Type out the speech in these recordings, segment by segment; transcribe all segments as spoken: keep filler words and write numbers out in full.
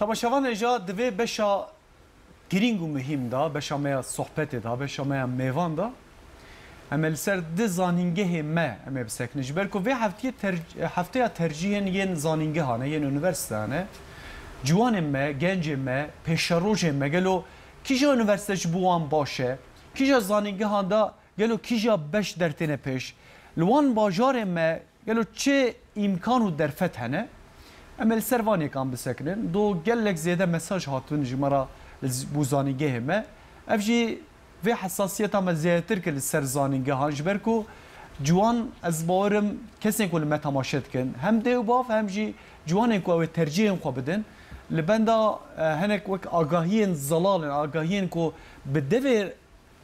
Temaşevanê ja di vê beşa girîng û muhîm de, beşa me ya sohbetê de, beşa me ya mêvan de, em ê li ser di zanîngehê me em ê bisekinin. Ji ber ku vê heftiyê ter-, hefteya tercîhên yên zanîngehan e, yên unîversîteyan e. Ciwanên me, gencên me, pêşerojên me, gelo kîja unîversîte ji bo wan baş e? Kîja zanîngehan de gelo kîja beş dertêne pêş? Li wan bajarên me gelo çi îmkan û derfet hene? Em ê li ser van yêkan bisekinin. Do gelek zêde mesaj hatin ji me re li z-, bo zanîngehê me. Ev jî vê hesasiyeta me zêdetir kir li ser zanîngehan, ji ber ku ciwan, ez bawer im, kesên ku li me temaşe dikin, hem dê û bav, hem jî ciwanên ku ew ê tercîhên xwe bidin, li benda, e, hinek wek agahiyên zelal in, agahiyên ku bi devê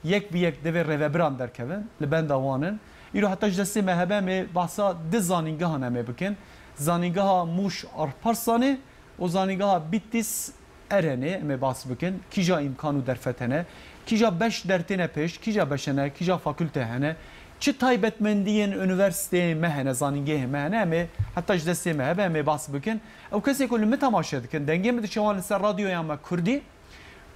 yek bi yek devê rêvebiran derkevin, li benda wan in. Îro heta ji destê me hebe, em ê behsa di zanîngehan em ê bikin. Zanîngeha Mûş Alparslanê û zanîngeha Bîtîs Erenê em ê behs bikin. Kîja îmkan û derfet hene, kîja beş dertêne pêş, kîja beş hene, kîja fakulte hene, çi taybetmendiyên unîversîteyê me hene, zanîngehê me hene, em ê heta ji destê me hebe, em ê behs bikin. Ew kesê ku li min temaşe dikin, dengê min diçe wan li ser radyoya me kurdî,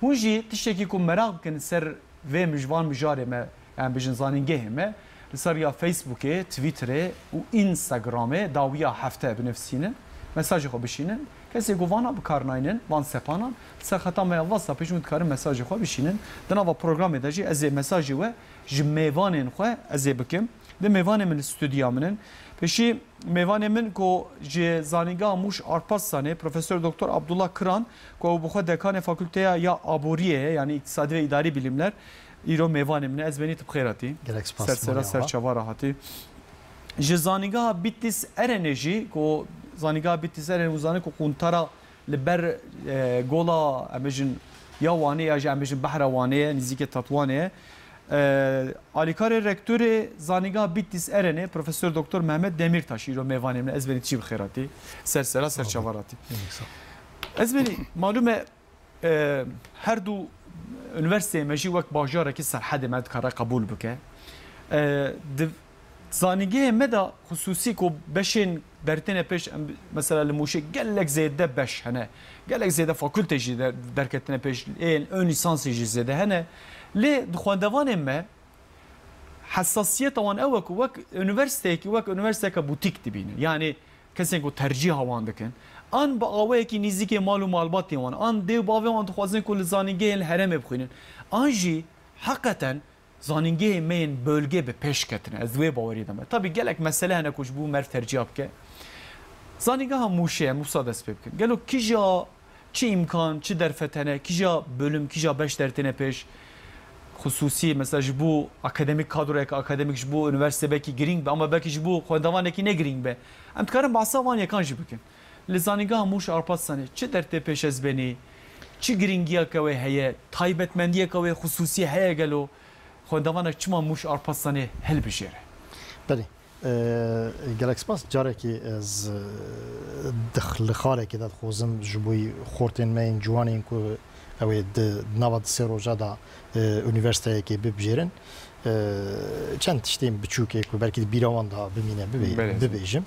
hûn jî tiştekî ku meraq bikin li ser vê mij-, van mijarê me, em bijin zanîngehê me, li ser ya Facebookê, Twitterê û Instagramê dawiya hefte binivîsînin, mesajê xwe bişînin. Kesê ku vana bi kar naynin, van sepanan, li ser xeta me ya WhatsAppê jî hûn dikarin mesajê xwe bişînin. Di nava programê de jî ez ê mesajê we ji mêvanên xwe ez ê bikim. Di mêvanê min li stûdiya min in. Pêşî mêvanê min ku ji Zanîngeha Mûş Alparslanê, Profesor Doktor Abdullah Kiran, ku ew bi xwe dekanê Fakulteya ya Aboriyê ye, yanî Îktisadî ve Îdarî Bilimler, îro mêvanê min e. Ez benî tu bi xêr hatî. Gelek spas, Ser sera, ser çava re hatî. Ji Zanîngeha Bîtîs Erenê jî, ku Zanîngeha Bîtîs Erenê, hûn zanin ku quntara li ber, e, gola, em bijin, ya Wanê ya jî, em bijin, behra Wanê ye, nîzîkê Tetwanê ye. E, alîkarê rektorê Zanîngeha Bîtîs Erenê, Profesor Doktor Mehmet Demîrtaş, îro mêvanê min e. Ez benî tu jî bi xêr hatî. Ser sera, ser çava re hatî. Gelek spas. Ez benî, malûm e, e, her du unîversîteyê me jî wek bajarekî serhedê me dikare qebûl bike. E, di zanîngehê me de xisûsî ku beşên dertêne pêş, em, mesela li Mûşê gelek zêde beş hene, gelek zêde fakulte jî der-, derketine pêş, ên ön lîsansê jî zêde hene. Lê di xwendevanên me hesasiyeta wan ew e ku wek unîversîteyekî, wek unîversîteyeke bûtîk dibînin. Yanî kesên ku tercîha wan dikin, an bi awayekî nîzîkê mal û malbatê wan, an dê û bavê wan dixwazin ku li zanîngehên li herêmê bixwînin, an jî heqeten zanîngehê me yên bölge bi pêş ketine. Ez di wê bawerî de me. Tabî gelek mesele hene ku ji bo meriv tercîha bike. Zanîngeha Mûşê, em wisa dest pê bikin. Gelo kîja çi îmkan, çi derfet hene, kîja bölüm, kîja beş dertêne pêş? Xisûsî, mesela ji bo akademîk, kadroyeke akademîk ji bo unîversîte belkî girîng be, ama belkî ji bo xwendevanekî ne girîng be. Em dikarin behsa van yekan jî bikin. Li Zanîngeha Mûş Alparslanê çi dertê pêş ez benî, çi girîngiyeke wê heye, taybetmendiyeke wê xisûsî heye gelo? Xwendevanek çima Mûş Alparslanê hilbijêre? Belê. E, gelek spas. Carekî ez, e, dix-, li xalekê de dixwazim ji bo xortên me yên ciwanên ku ew ê di nava di sê roja de, e, unîversîteyekê bibijêrin. E, çend tiştên biçûkê ku belkî di bîra wan de bimîne, bibe-, Belê. bibêjim.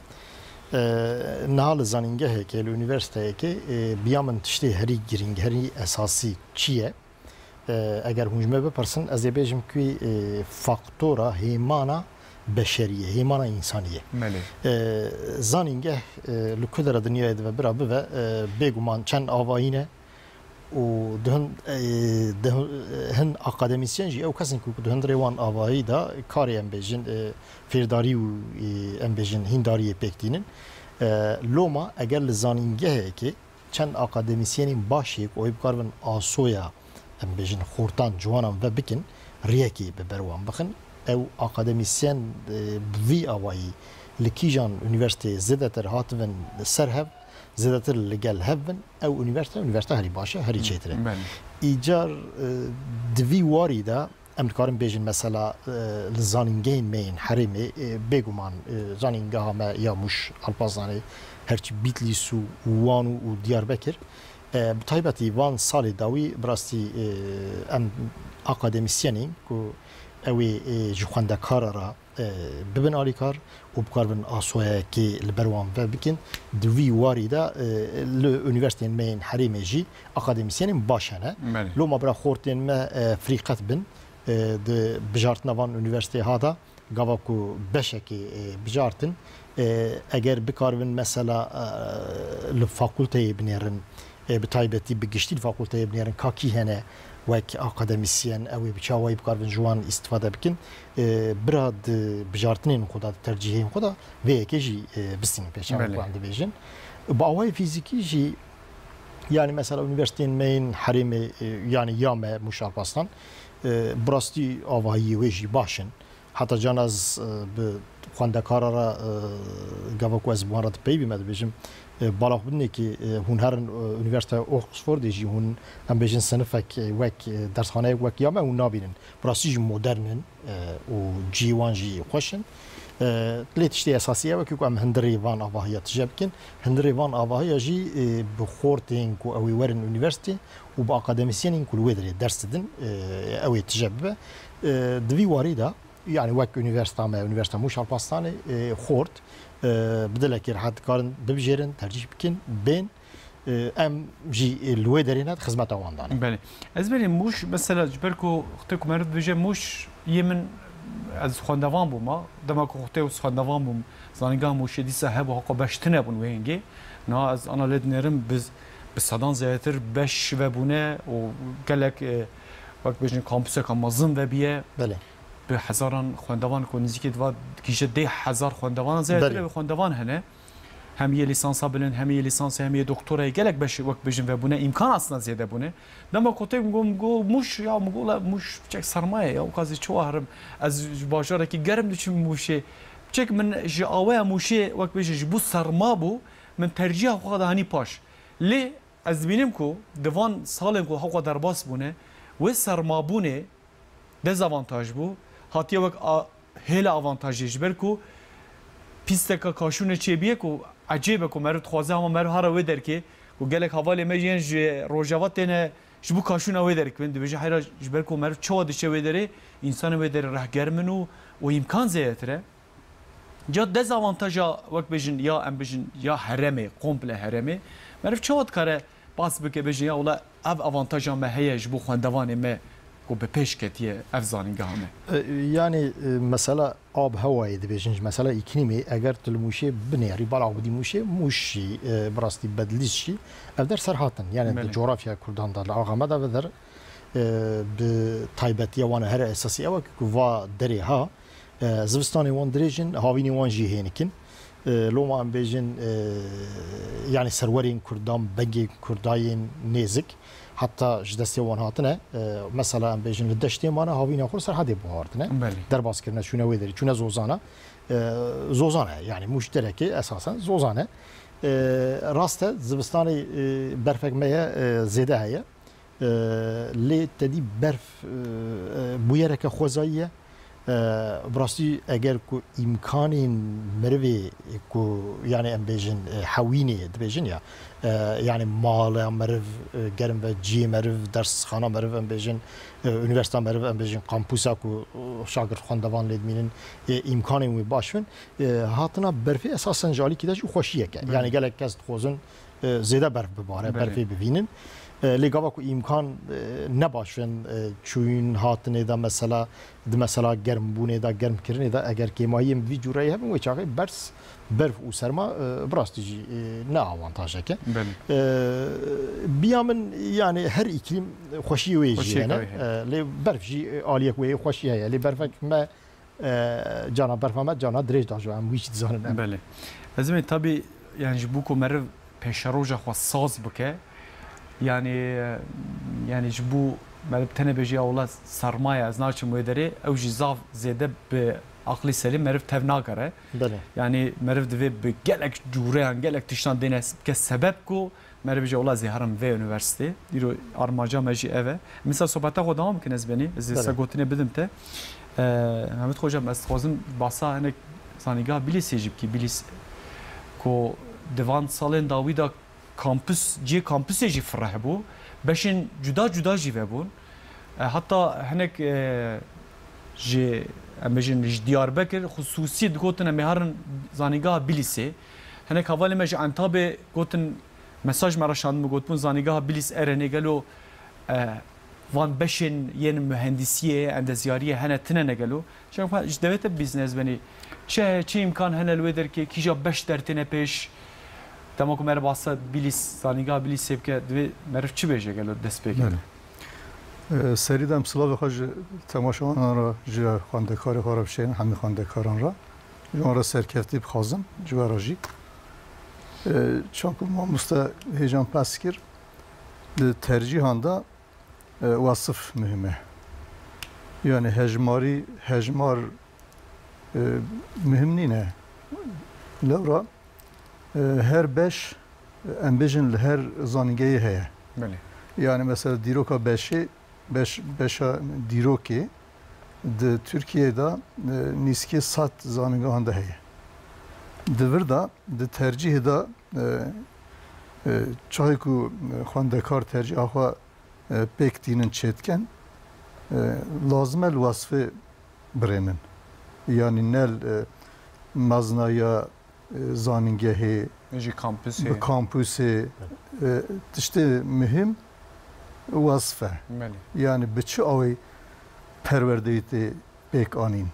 E, niha li zanîngehekê, li unîversîteyekê, e, biya min tiştê herî girîng, herî esasî çi ye? E, eger hûn ji me bipirsin, ez ê bêjim ku, e, faktora hêmana beşerî ye, hêmana însanî ye. Belê. E, zanîngeh, e, li ku dera dinyayê dibe bira bibe, e, bêguman çend avayî ne û di hin, e, di hin, hin akademîsyen jî ew kesên ku di hundirê wan avayî de karê em bêjin, e, fêrdarî û, e, em bêjin hîndariyê pêk tînin. E, loma eger li zanîngehekê çend akademîsyenên baş ê ku ew ê bikaribin asoya, em bêjin, xortan ciwanan ve bikin, riyekê bi ber wan bixin. Ew akademîsyen, e, bi vî awayî li kîjan unîversîteyê zêdetir hatibin ser hev, zêdetir li gel hev bin, ew unîversîte, unîversîte herî baş e, herî çêtir e. Belê. Îcar, e, di vî warî de, em dikarin bêjin mesela, e, li zanîngehên me yên herêmê, e, bêguman, e, zanîngeha me ya Mûş Alparslanê, herçî Bîtlîs û Wan û, û Diyarbekir, e, bi taybetî van salê dawî bi rastî, e, em akademîsyenên ku ew ê, ê, ji xwendekara re, e, bibin alîkar û bikaribin asoyekê li ber wan ve bikin. Di vî warî de, e, li unîversîteyên me yên herêmê jî akademîsyenên baş hene. Belê. Loma bira xortên me, e, firîqet bin, e, di bijartina van unîversîteyê ha de gava ku beşekê, e, bijartin, e, eger bikaribin mesela, e, li fakulteyê binêrin, e, bi taybetî bi giştî li fakulteyê binêrin, ka kî hene wek akademîsyen, ew ê bi çawayî bikaribin ji wan îstifade bikin. E, bira di bijartinên xwe de, di tercîhên xwe de vê yekê jî, e, bistînin pêşa Belê. Wan dibêjin. Bi awayê fîzîkî jî, yani mesela unîversîteyên me yên herêmê, e, yani ya me Mûş Alparslan, e, bi rastî avahiyê wê jî baş in. Heta can ez, e, bi xwendekara re, e, gava ku ez bi wan re dipeyivîme dibêjim, e, bala xwe bidinê ki, e, hûn herin, e, Unîversîteya Oxfordê jî hûn, em bêjin sinifek, e, wek, e, dersxaneyek wek ya me hûn nabînin. Bi rastî jî modern in, e, û cihê wan jî xweş in. E, lê tiştê esasî ew e ku em hundirê van avahiya tije bikin. Hundirê van avahiya jî, e, bi xortên ku ew ê werin unîversîtê û bi akademîsyenên ku li wê derê ders didin, e, ew ê tije bibe. E, di vî warî de, yani wek unîversîta me, Unîversîta Mûş Alparslanê, e, xort, e, bi dilekî rehet dikarin bibijêrin, tercîh bikin, bên, e, em jî, e, li wê derê ne di xizmeta wan de ne. Belê. Ez belê Mûş, mesela ji ber ku xwedê ku meriv dibêje Mûş yê min, ez xwendevan bûma. Dema ku xwedê ez xwendevan bûm, zanîngeha Mûşê dîsa hebû, haqo beş tune bûn wê hingê. Niha ez ana lê dinêrim bi, bi sedan zêdetir beş vebûne û gelek, e, wek bêjin kampuseka mezin vebiye. Belê. Bi hezaran xwendevan ku nêzîkî diva gihîşe deh hezar xwendevanan zêdetir Belê. Ew xwendevan hene. Hem yê lîsansa bilind, hem yê lîsansê, hem yê doktorayê gelek beş wek bêjin vebûne, îmkan aslında zêde bûne. Dema ku tê min got, min got, Mûş, ya min got, la Mûş piçek sermaye ya, û kazî çawa herim. Ez ji bajarekî germ diçim Mûşê. Piçek min ji aweya Mûşê, wek bêjin, ji bo serma bû, min tercîha xwe da hanî paş. Lê ez dibînim ku di van salên ku hewqa derbas bûne, wê sermabûnê dezavantaj bû, hatiye wek a-, hêla avantajê, ji ber ku pîsteka kaşûnê çêbiye ku ecêb e ku meriv dixwaze, hema meriv hara wê derkê, ku gelek hevalê me yên ji Rojava têne ji bo kaşûna wê derkevin, dibêje heyra ji ber ku meriv çawa diçe wê derê, însanên wê derê reh germ in û, û îmkan zêdetir e. Ca dezavantaja, wek bêjin, ya em bêjin, ya herêmê, komple herêmê, meriv çawa dikare bas bike, bêje, ya wela ev avantaja me heye ji bo xwendevanê me ku bi pêş ketiye ev zanîngeha me? E, yani, e, mesela ab hewayê dibêjin, ji mesela îklîmê, eger tu li Mûşê binêrî, bala xwe bidî Mûşê, Mûş jî, e, bi rastî Bedlîs jî, ev der serhat in. Yani di Belê. Coğrafya Kurdan de, li axa me de vê der, e, bi taybetiya wan here esasî ew e ku va derê ha, e, zivistanê wan dirêj in, havînê wan jî hênik in. E, loma em bêjin, e, yani serwerên Kurdan, bengên Kurda yên nêzik, heta ji destê wan hatine. E, mesela em bêjin li deştê mane, havîna xwe li Serhedê buhartine. Belê. Derbas kirine, çûne wê derê, çûne Zozana. E, Zozan e, yani Mûşterekê esasen Zozan e. E, rast e, zivistanê, e, berfek me ye, e, zêde heye. E, lê tedî berf, e, e, bûyereke xwezayî ye. E, bi rastî eger ku îmkanên merivê ku, yani em bêjin, e, hewînê dibêjin ya, e, yani mala meriv, e, germ ve, cihê meriv, dersxana meriv em bêjin, e, unîversîta meriv em bêjin, kampusa ku, e, şagird xwendevan lê dimînin, e, îmkanên wê baş bin. E, hatina berfê esasen ji alîkî de jî xweşiyek e. Belê. Yani gelek kes dixwazin, e, zêde berf bibare, Belê. Berfê bivînin. E, lê gava ku îmkan, e, ne baş in, e, çûyîn hatinê de mesela, di mesela germbûnê de, germkirinê de eger kêmahiyên bi vî cûreyî hebin, wê çaxê berf, berf û serma, e, bi rastî jî, e, ne avantajek e. Belê. E, biya min, yani her îklîm xweşiyê wê jî Xweşiyê hene. Wê hene. E, lê berf jî, e, aliyek wê yê xweşî heye. Lê berfek me E, cana berfa me, cana dirêj da ji em wî jî dizanin em. Belê. Ez ê tabî, yani ji bo ku meriv pêşeroja xwe saz bike, yani, yani ji bo meriv tenê bêje ya wela sermaye ez naçim wê derê, ew jî zaf zêde bi aqlî selîm meriv tev nagere. Belê. Yani meriv divê bi gelek cûreyan, gelek tiştan dêne bike sebeb ku Meriv bêje, wela ez ê herim vê unîversîtê. Îro armanca me jî ev e. Em ê sohbeta xwe dewam bikin, ez benî. Ez ê Belê. Ser gotinê bidim te. Ee, Mehmet Hocam, ez dixwazim basa hinek zanîngeha Bilîsê jî bikî. Bilîs ku di van salên dawî de kampus, cihê kampusê jî fireh bû. Beşên cuda cuda jî vebûn. E, heta hinek, e, Ji, em bêjin, ji Diyarbekir, xusûsî digotin, em ê herin zanîngeha Bilîsê. Hinek hevalê me ji Entabê gotin, mesaj me re şandin, gotibûn, zanîngeha Bilîs, Erenê, gelo, e, van beşên yên muhendisiyê, endezyariyê hene, tine ne gelo? Ji, ji devê te bibîzin ez benî. Çi heye, çi îmkan hene li wê derkê, kîja beş dertêne pêş? Dema ku meriv behsa Bilîs, zanîngeha Bilîsê bike, divê meriv çi bêje gelo dest pê keve? Belê. E, serî de em silavê xwe ji temaşevanan re, ji xwendekarê xwe re bişêrin, hemî xwendekaran re. Ji wan re serkeftî bixwazim, ji we re jî. E, çaku mamoste hêjan behs kir, di tercîhan de, e, wasif muhim e. Yani hejmarî, hejmar, e, muhim nîne. Lewra, e, her beş, e, em bêjin li her zanîngehê heye. Belê. Yani mesela dîroka beşê, beş, beşa dîrokê di Tirkiyeyê de, e, nîskî sed zanîngehan de heye. Di vir de, di tercîhê de, e, e, çaxê ku, e, xwendekar tercîha xwe, e, pêk tînin, çêdikin, e, lazim e li wasfê birênin. Yanî ne li, e, meznaya, e, zanîngehê, Ji kampusê. bi kampusê, e, tiştê muhim wasf e. Belê. Yani bi çi awê perwerdeyî tê pêk anîn?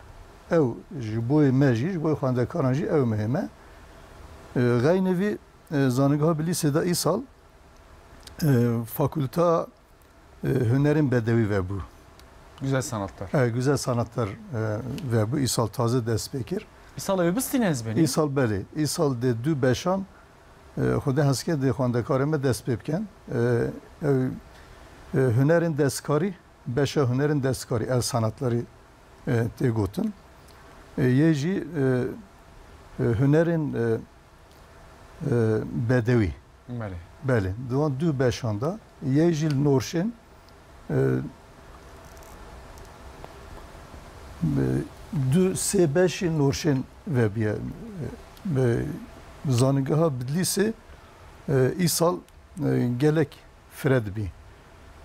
Ew ji bo me jî, ji bo xwendekaran jî ew muhim e. E, xeynî vî, e, zanîngeha Bilîsê de îsal, e, fakulta, e, hunerên bedewî vebû. Güzel sanatlar. E, güzel sanatlar, e, vebû. Îsal taze dest pê kir. Îsal ew bistîne ez benî? Îsal belê. Îsal dê du beşan, e, Xwedê hez ke dê xwendekarê me dest pê bikin. E, ew, e, hunerên destkarî, beşa hunerên destkarî, el sanatları, e, tê gotin. E, yê jî, e, e, hunerên, e, e, bedewî. Belê. Belê. Di wan du beşan de, yê jî li norşên, e, e, du sê beşî norşên vebiye. E, zanîngeha Bidlîsê, e, îsal, e, gelek fire dibî.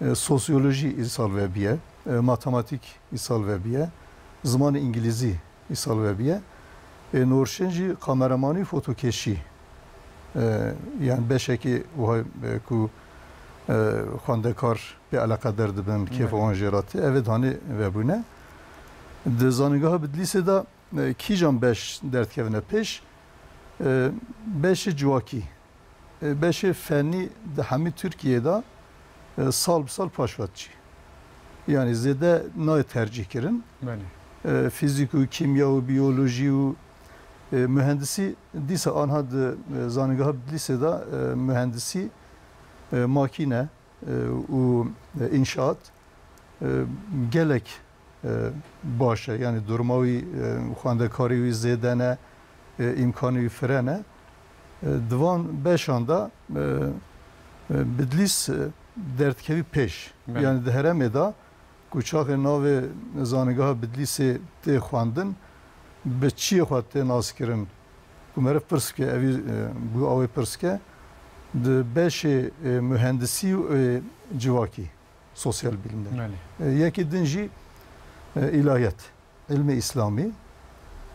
E, sosyolojî îsal vebiye, e, matematîk îsal vebiye, zimanê îngilîzî îsal vebiye. E, norşên jî kameramanî, fotokeşî. E, yani beşekî wiha, e, ku, e, xwendekar pê eleqeder dibin, kêfa Belê. wan jê re tê, ev ê danê vebûne. Di zanîngeha Bidlîsê de, e, kîjan beş derdikevine pêş? E, beşê civakî. E, beşê fennî di hemî Tirkiyê de, e, sal bi sal paş ve diçî. Yani zêde nayê tercîh kirin. Belê. E, fîzîk û kîmya û biyolojî û, e, muhendisî dîsa anha di, e, zanîngeha Bidlîsê de, e, muhendisî, e, makîne, e, û, e, înşaat, e, gelek e, baş e. Yani duruma wî, e, xwendekarî wî zêde ne, e, îmkanî wî fire ne. E, di van beşan de, e, e, Bidlîs, e, derdikevî pêş. Belê. Yani di herêmê de ku çaxê navê zanîngeha Bidlîsê tê xwendin, bi çiyê xwe tê naskirin? Ku meriv pirs bike, evî, e, bû awê pirs ke, di beşê, e, muhendisî û, e, civakî. Sosyal bilimler. Belê. E, yekî din jî, e, îlahiyat, ilmê îslamî,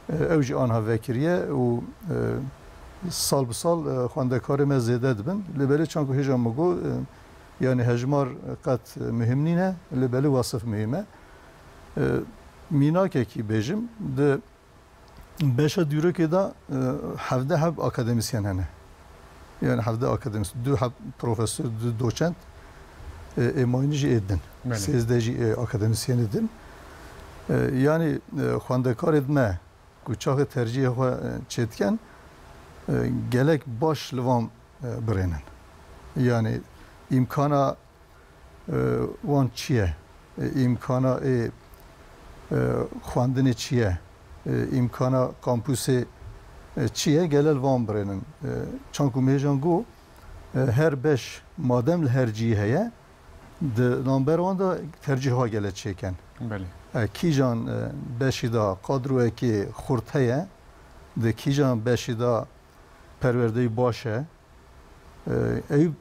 e, ew jî anha vekiriye û, e, sal bi sal, e, xwendekarê me zêde dibin. Lê belê çanku hêja min got, e, yani hejmar qet muhim nîne, lê belê wasif muhim e. E, mînakekî bêjim, di Beşa dîrokê de, e, hevdeh heb akademisyen hene. Yani hevdeh akademisyen, du heb profesör, du doçent, e, ê mayînî jî ê din. Belê. Sêzdeh jî ê akademisyenê din. E, yani, e, xwendekarê me ku çaxê tercîhê xwe, e, çêdikin, e, gelek baş li van, e, birênin. Yani îmkana e, wan çi ye? E, îmkana ê, e, xwendinê çi ye? E, îmkana kampusê, e, çi ye? Gele li van birênin. E, çanku mêjan got, e, her beş madem li her cihê heye, di navber wan de tercîha gele çêken. Belê. E, kîjan, e, beşî de qadroyekê xurt heye, di kîjan beşî de perwerdeyî baş e, e, ew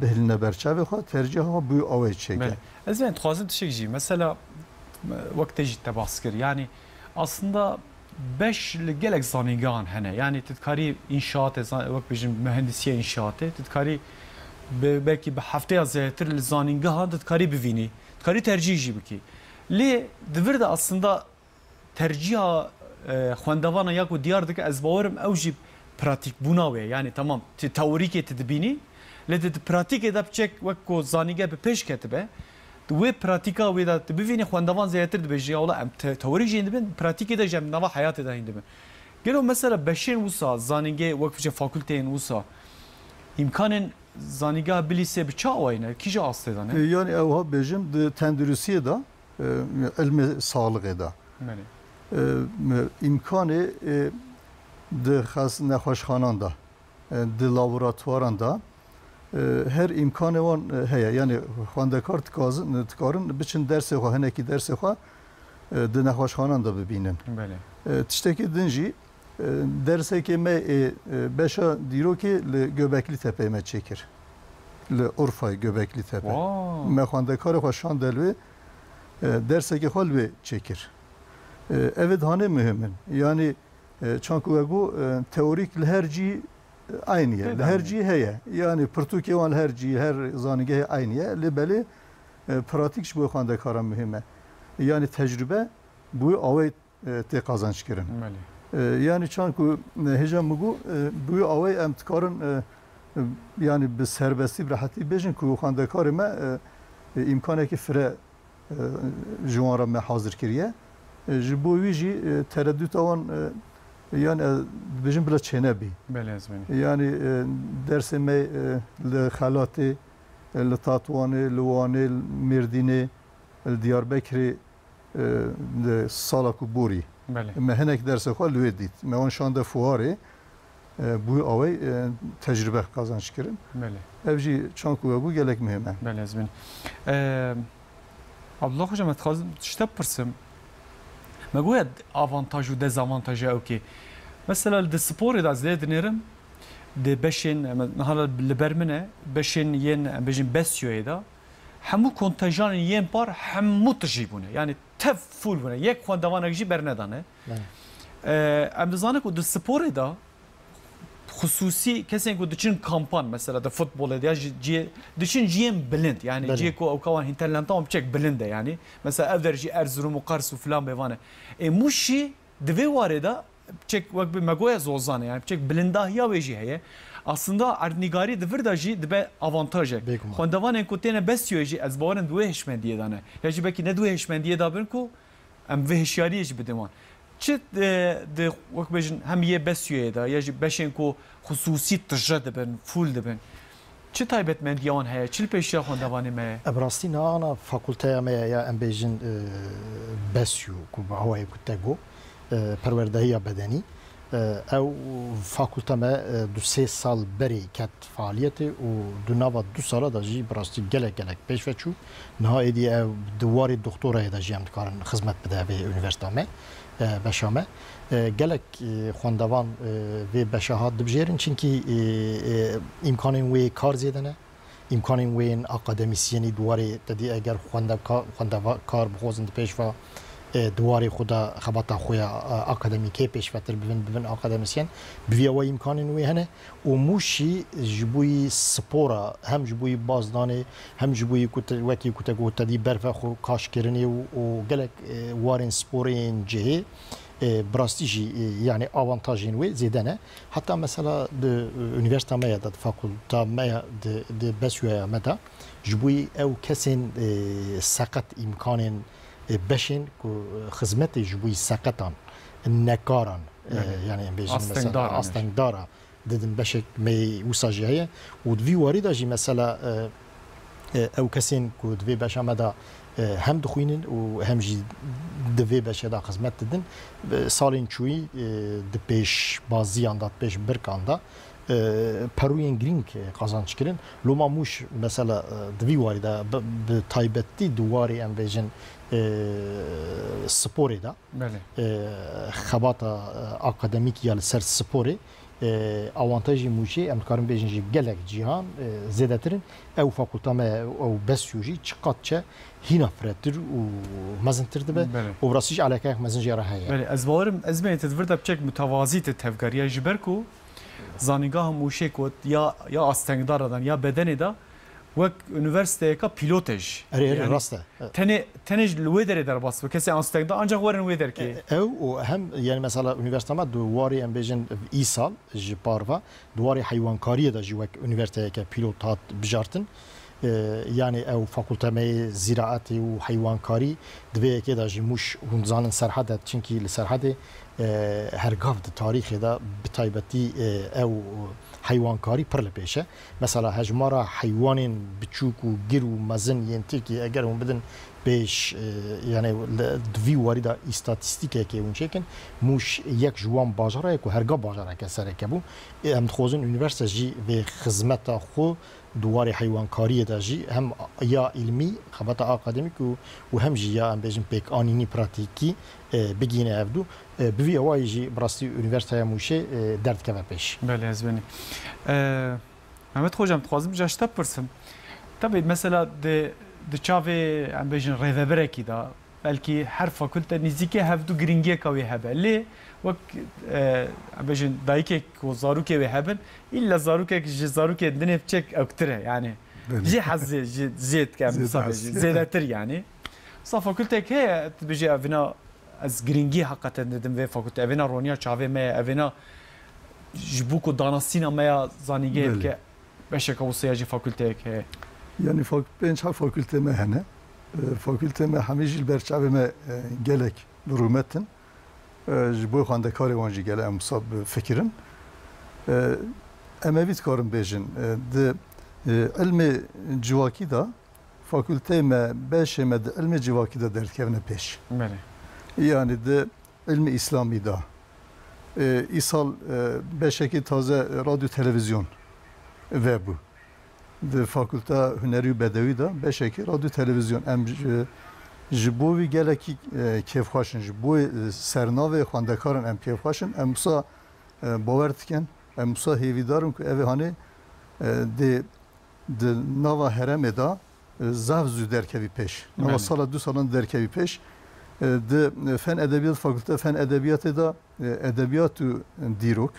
bihêline ber çavê xwe, tercîha xwe bi awê çêke. Belê. Ez yani dixwazim tiştek jî. Mesela, Wek te jî te behs kir. Yanî aslında beş li gelek zanîngehan hene. Yanî tu dikarî înşaatê, zan-, wek bêjin mühendisiye înşaatê, tu dikarî bi, belkî bi hefteya zêdetir li zanîngehan tu dikarî bivînî. Dikarî tercîh jî bikî. Lê di vir de aslında tercîha, e, xwendevana ya ku diyar dike, ez bawerim ew jî pratîkbûna wê ye. Yanî temam, tu teorîkê tu dibînî, lê tu di pratîkê de piçek wek ku zanînge bi pêş ketibe, di wê pratîka wê de tu bivînî xwendevan zêdetir dibêjin, ya wela em te-, teorîk jî hîn dibin, pratîkê de jî em nava heyatê de hîn dibin. Gelo mesela beşên wisa, zanîngehê wek piçek fakulteyên wisa, îmkanên zanîngeha bilîsê bi çi awayî ne? Kîja astê de ne? E, yanî ew ha bêjim di tenduristiyê de, e, ilmê sağlixê de. Belê. E, îmkanê, e, di xes-, nexweşxanan de, e, di laboratuwaran de, e, her îmkanê wan, e, heye. Yanî xwendekar dikazin, dikarin biçin dersê xwe, hinekî dersê xwe, e, di nexweşxanan de bibînin. Belê. E, tiştekî din jî, e, dersekê me ê, e, beşa dîrokê li Göbekli Tepe'yê me çêkir. Li Urfayê Göbekli Tepe. Wow. Me xwendekarê xwe şande li wê, e, dersekê xwe li wê çêkir. E, ev ê dihanê muhim in. Yanî, e, çan ku we got, e, teorîk li her cî, e, eynî ye. Tê Li her de cî heye. Yanî pirtûkê wan li her cî, her zanîngehê eynî ye. Lê belê, e, pratîk ji bo xwendekaran muhim e. Yanî tecrûbe bi wê awê, e, tê qazanc kirin. Belê. E, yanî çan ku, e, hêja min got, e, bi wê awê em dikarin, e, e, yanî bi serbestî, bi rehetî bêjin ku xwendekarê me, e, e, îmkanekî fire, e, ji wan re me hazir kiriye. E, ji bo wî jî, e, tereduta wan, e, yanî ez dibêjim bila çênebî. Belê, ez bînim. Yanî, e, dersê me, e, li Xelatê, e, li Tatwanê, li Wanê, li Mêrdînê, li Diyarbekirê, e, di sala ku borî. Belê. Me hinek dersê xwe li wê dît. Me wan şande fuarê, e, bi wî awey, e, tecrûbe qazanc kirin. Belê. Ev jî çan ku we bû gelek muhim e. Belê, ez bînim. E, Abdullah Hoca, me dixwazim tişte bipirsim. Me goya avantaj û dezavantaja ew kê. Mesela di sporê de ez lê dinêrim, di beşên, em, niha li ber min e, beşên yên, em bêjin, besyoyê de, hemû kontenjanên yên par hemû tijî bûne. Yanî tev fûl bûne. Yek xwendevanek jî bernedane. Belê. Ee, em dizanin ku di sporê de xusûsî kesên ku diçin kampan, mesela di futbolê de ya ji ciyê, diçin ciyên bilind. Yanî Belê. ciyê ku ewka wan hîn talenta wan piçek bilind e yanî. Mesela ev der jî Erzurum û Qers û filan bêvan e. Ê Mûş jî di vê warê de çek wek bi me goye zozan e, yani çek bilindahiya wê jî heye. Aslında erdnîgarî di vir de jî dibe avantajek. Bêguman. Xwendevanên ku têne bestiyoyê jî ez bawerim di wê hişmendiyê de ne. Ya jî belkî ne di wê hişmendiyê de bin ku em vê hişyariyê jî bidin wan. Çi, e, di wek bêjin hem yê bestiyoyê de ya jî beşên ku xusûsî tije dibin, fûl dibin. Çi taybetmendiya wan heye? Çi li pêşiya xwendevanê me ye? E, bi rastî niha ana fakulteya me ye ya em bêjin, e, besyo ku bi awayê ku te got, e, perwerdehiya bedenî. E, ew fakulte me, e, du sê sal berê ket faaliyetê û di nava du sala de jî bi rastî gelek gelek pêş ve çû. Niha êdî ew di warê doktorayê de jî em dikarin xizmet bide vê unîversîta me, e, beşa me. E, gelek, e, xwendevan, e, vê beşa hat dibijêrin, çimkî, e, e, îmkanên wê kar zêde ne. Îmkanên wê yên akademîsyenî di warê te dî eger xwendeka-, xwendeva-, kar bixwazin di pêş ve, e, di warê xwe de xebata xwe ya, e, akademîkê pêşvetir bibin, bibin akademîsyen, bi vî awayî îmkanên wê hene. Û Mûşî ji bo yî spora, hem ji bo yî bazdanê, hem ji bo yî ku te, wekî ku te got, te dî berfe xwe kaşkirinê û, û gelek, e, warên sporê yên cihê, e, bi rastî jî, e, yanî avantajên wê zêde ne. Heta mesela di, e, unîversîta me ya de, di fakulta me ya di, di besyoya me de, ji bo yî ew kesên, e, seqet îmkanên, e, beşên ku, e, xizmetê ji bo yî seqetan, nekaran, e, Belê. yanî em bêjin mesela Astengdar, astengdara didin, beşek me yê wisa jî heye û di vî warî de jî mesela, e, e, ew kesên ku di vê beşa me de, e, hem dixwînin û hem jî di vê beşê de xizmet didin, e, salên çûyî, e, di pêşbaziyan de, di pêşbirkan de, e, perûyên girîng, e, qazanc kirin. Loma Mûş mesela, e, di vî warî de bi, bi taybetî di warê em bêjin, e, sporê de, Belê. e, xebata, e, akademîk ya li ser sporê, E, awantajê Mûşê, em dikarin bêjin jî gelek cîhan, e, zêdetir in. Ew fakulta me, ew BESYO jî çiqat çe hîna firehtir û mezintir dibe. Belê. Û bi rastî jî alakeyek mezin jê re heye. Belê, ez bawerim, ez bênim tu di vir de piçek mutewazî te tevgeriya ji ber ku zanîngeha Mûşê ku ya, ya astengdar de, ya bedenê de wek unîversîteyeka pîlot e jî. Erê, erê, Yani rast e. Tenê, tenê ji li wê derê derbas be. Kesê astengdar ancak werin wê derkê. E, ew û hem, yani mesela unîversîteya me di warê em bêjin îsal ji par ve, di warê heywankariyê de jî wek unîversîteyeke pîlot hat bijartin. E, yani ew fakulta me yê zîraetê û heywankarî di vê yekê de jî Mûş hûn dizanin Serhed e, çinkî li Serhedê, e, her gav di tarîxê de bi taybetî, e, ew heywankarî pir li pêş e. Mesela hejmara heywanên biçûk û gir û mezin yên Tirkiyê eger hûn bidin pêş, e, yani li, di vî warî de îstatîstîkekê hûn çêkin, Mûş yek ji wan bajara ye ku her gav bajareke sereke bû. E, em dixwazin unîversîte jî vê xizmeta xwe di warê heywankariyê de jî hem ya îlmî, xebata akademîk û, û hem jî ya, em bêjin, pêkanînî pratîkî, e, bigihîne hevdû. E, bi vî awayî jî bi rastî Unîversîteya Mûşê, e, derdikeve pêş. Belê, ez benî. E, Mehmet Hocam, dixwazim ji te bipirsim. Tabii mesela di, di çavê, em bêjin, rêvebirekî de, belkî her fakulte nîzîkê hevdû giringiyeka wê hebe. Lê wek, e, em bêjin, dayikek ku zarokê wê hebin, îlla zarokek ji zarokên din ê piçek ewktir e. Yani Belê. Jê hez zê-, jê-, zêd ke em Zêd wisa hez. bêjin. Zêdetir yani. Wisa fakultek heye, tu bêjî evina ez giringî heqeten didim vê fakulte. Evina roniya çavê me ye, evina ji bo ku danasîna me ya zanîngehê Belê. bike, beşeke wisa ya jî fakulteyek heye. Yani fak-, pênc heft fakulte me hene. E, fakulte me hemî jî li ber çavê me, e, gelek bi rûmet in. E, ji bo xwendekarê wan jî gelek em wisa bifikirin. E, em evî dikarin bêjin, e, di, e, ilmê civakî de fakulteyê me, beşê me di ilmê civakî de derdikevine pêş. Belê. Yani di ilmê îslamî de, e, îsal, e, beşekî taze radyo televîzyon vebû. Di Fakulta Hunerî û Bedewî de beşekî radyo televîzyon. Em ji, ji bo vî gelekî, e, kêfxweş in. Ji bo, e, sernavê xwendekaran em kêfxweş in. Em wisa, e, bawer dikin. Em wisa hêvîdar in ku ev ê hanê, e, dê di nava herêmê de, e, zaf zû derkevî pêş. Nava Belê. sala du salan derkevî pêş. E, di, e, fen edebiyat, fakulte fen edebiyatê de, e, edebiyat û dîrok.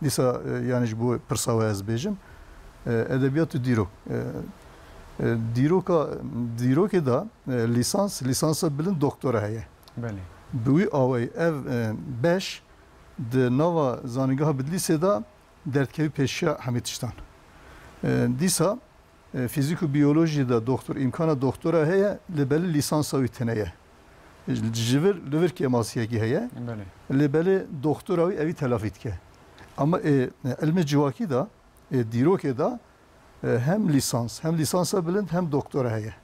Dîsa, e, yani ji bo pirsa we ez bêjim. E, edebiyat û dîrok. E, e, dîroka, dîrokê de, e, lîsans, lîsansa bilind doktora heye. Belê. Bi wî awayî ev, e, beş di nava zanîngeha Bidlîsê de derdikevî pêşiya hemî tiştan. E, dîsa, e, fîzîk û biyolojî de doktor, îmkana doktora heye, lê belê lîsansa wî tune ye. Ji vir, li vir kêmasiyekî heye. Belê. Lê belê doktora wî evî telafî dike. Ama, e, ilmê civakî de, e, dîrokê de, e, hem lîsans, hem lîsansa bilind, hem doktora heye.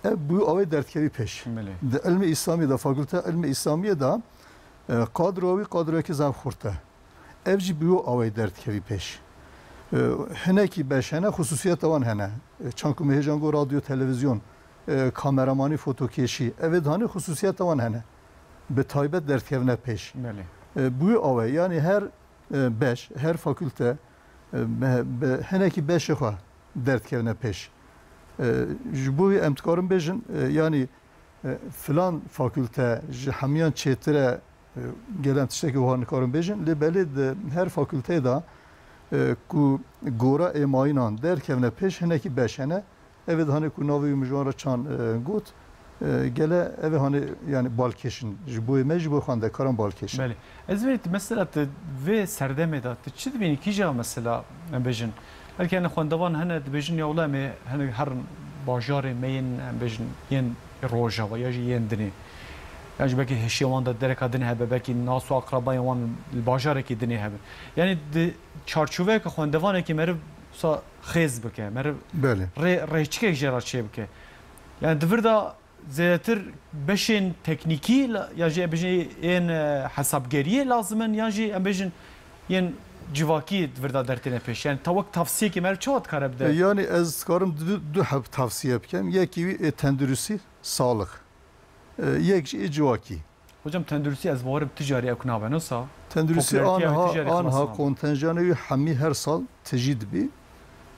Ev bi wî awê derdikevî pêş. Belê. Di ilmê îslamî de, fakulte ilmê îslamiyê de, e, kadroya wî kadroyekî zaf xurt e. Ev jî bi wî awayî derdikevî pêş. E, hinekî beş hene, xusûsiyeta wan hene. E, çanku me hêjan got radyo, televîzyon, e, kameramanî, fotokêşî. Ev ê dihanê xusûsiyeta wan hene. Bi taybet derdikevine pêş. Belê. E, bi wî awayî, yani her, e, beş, her fakulte, e, me-, bi hinekî beşê xwe derdikevine pêş. E, ji bo wî em dikarin bêjin, e, yani, e, filan fakulte ji hemiyan çêtir e, e, gelen tiştekî wiha nikarin bêjin, lê belê di her fakulteyê de, e, ku gora êmayînan derkevine pêş hinekî beş hene. Ev ê dihanê ku navê wî min ji wan re çan, e, got, e, gele ev ê hanê, yani balkêş in. Ji bo me, ji bo xwendekaran balkêş in. Belê. Ez vê mesela tu vê serdemê de tu çi dibînî kîja mesela em bêjin? Belkî hene xwendevan hene dibêjin ya wela em ê hene herin bajarê me yên em bêjin yên Rojava ya jî yên dinê. Yan jî belkî hişê wan de dereka dinê hebe, belkî nas û akrabayên wan li bajarekî dinê hebe. Yani di çarçoveyeke xwendevanekî meriv wisa xêz bike, meriv Belê. rê, rêçikek jê re çê bike. Yani di vir de zêdetir beşên teknîkî la-, ya jî em bêjin yên, e, hesabgeriyê lazim in, yan jî em bêjin yên civakî di vir de dertêne pêş. Yani ta wek tavsiyekê meriv çawa dikare bide? E, yani ez dikarim du, du heb tavsiye bikim. Yekî wî ê tenduristî, sağlık. E, yek jî ê civakî. Hocam, tenduristî ez bawerim tu carî ew nabe, ne wisa? Tenduristî popülerîteya wê tu anha, carî anha xilas nabe. Kontenjanê wî hemî her sal tijî dibî.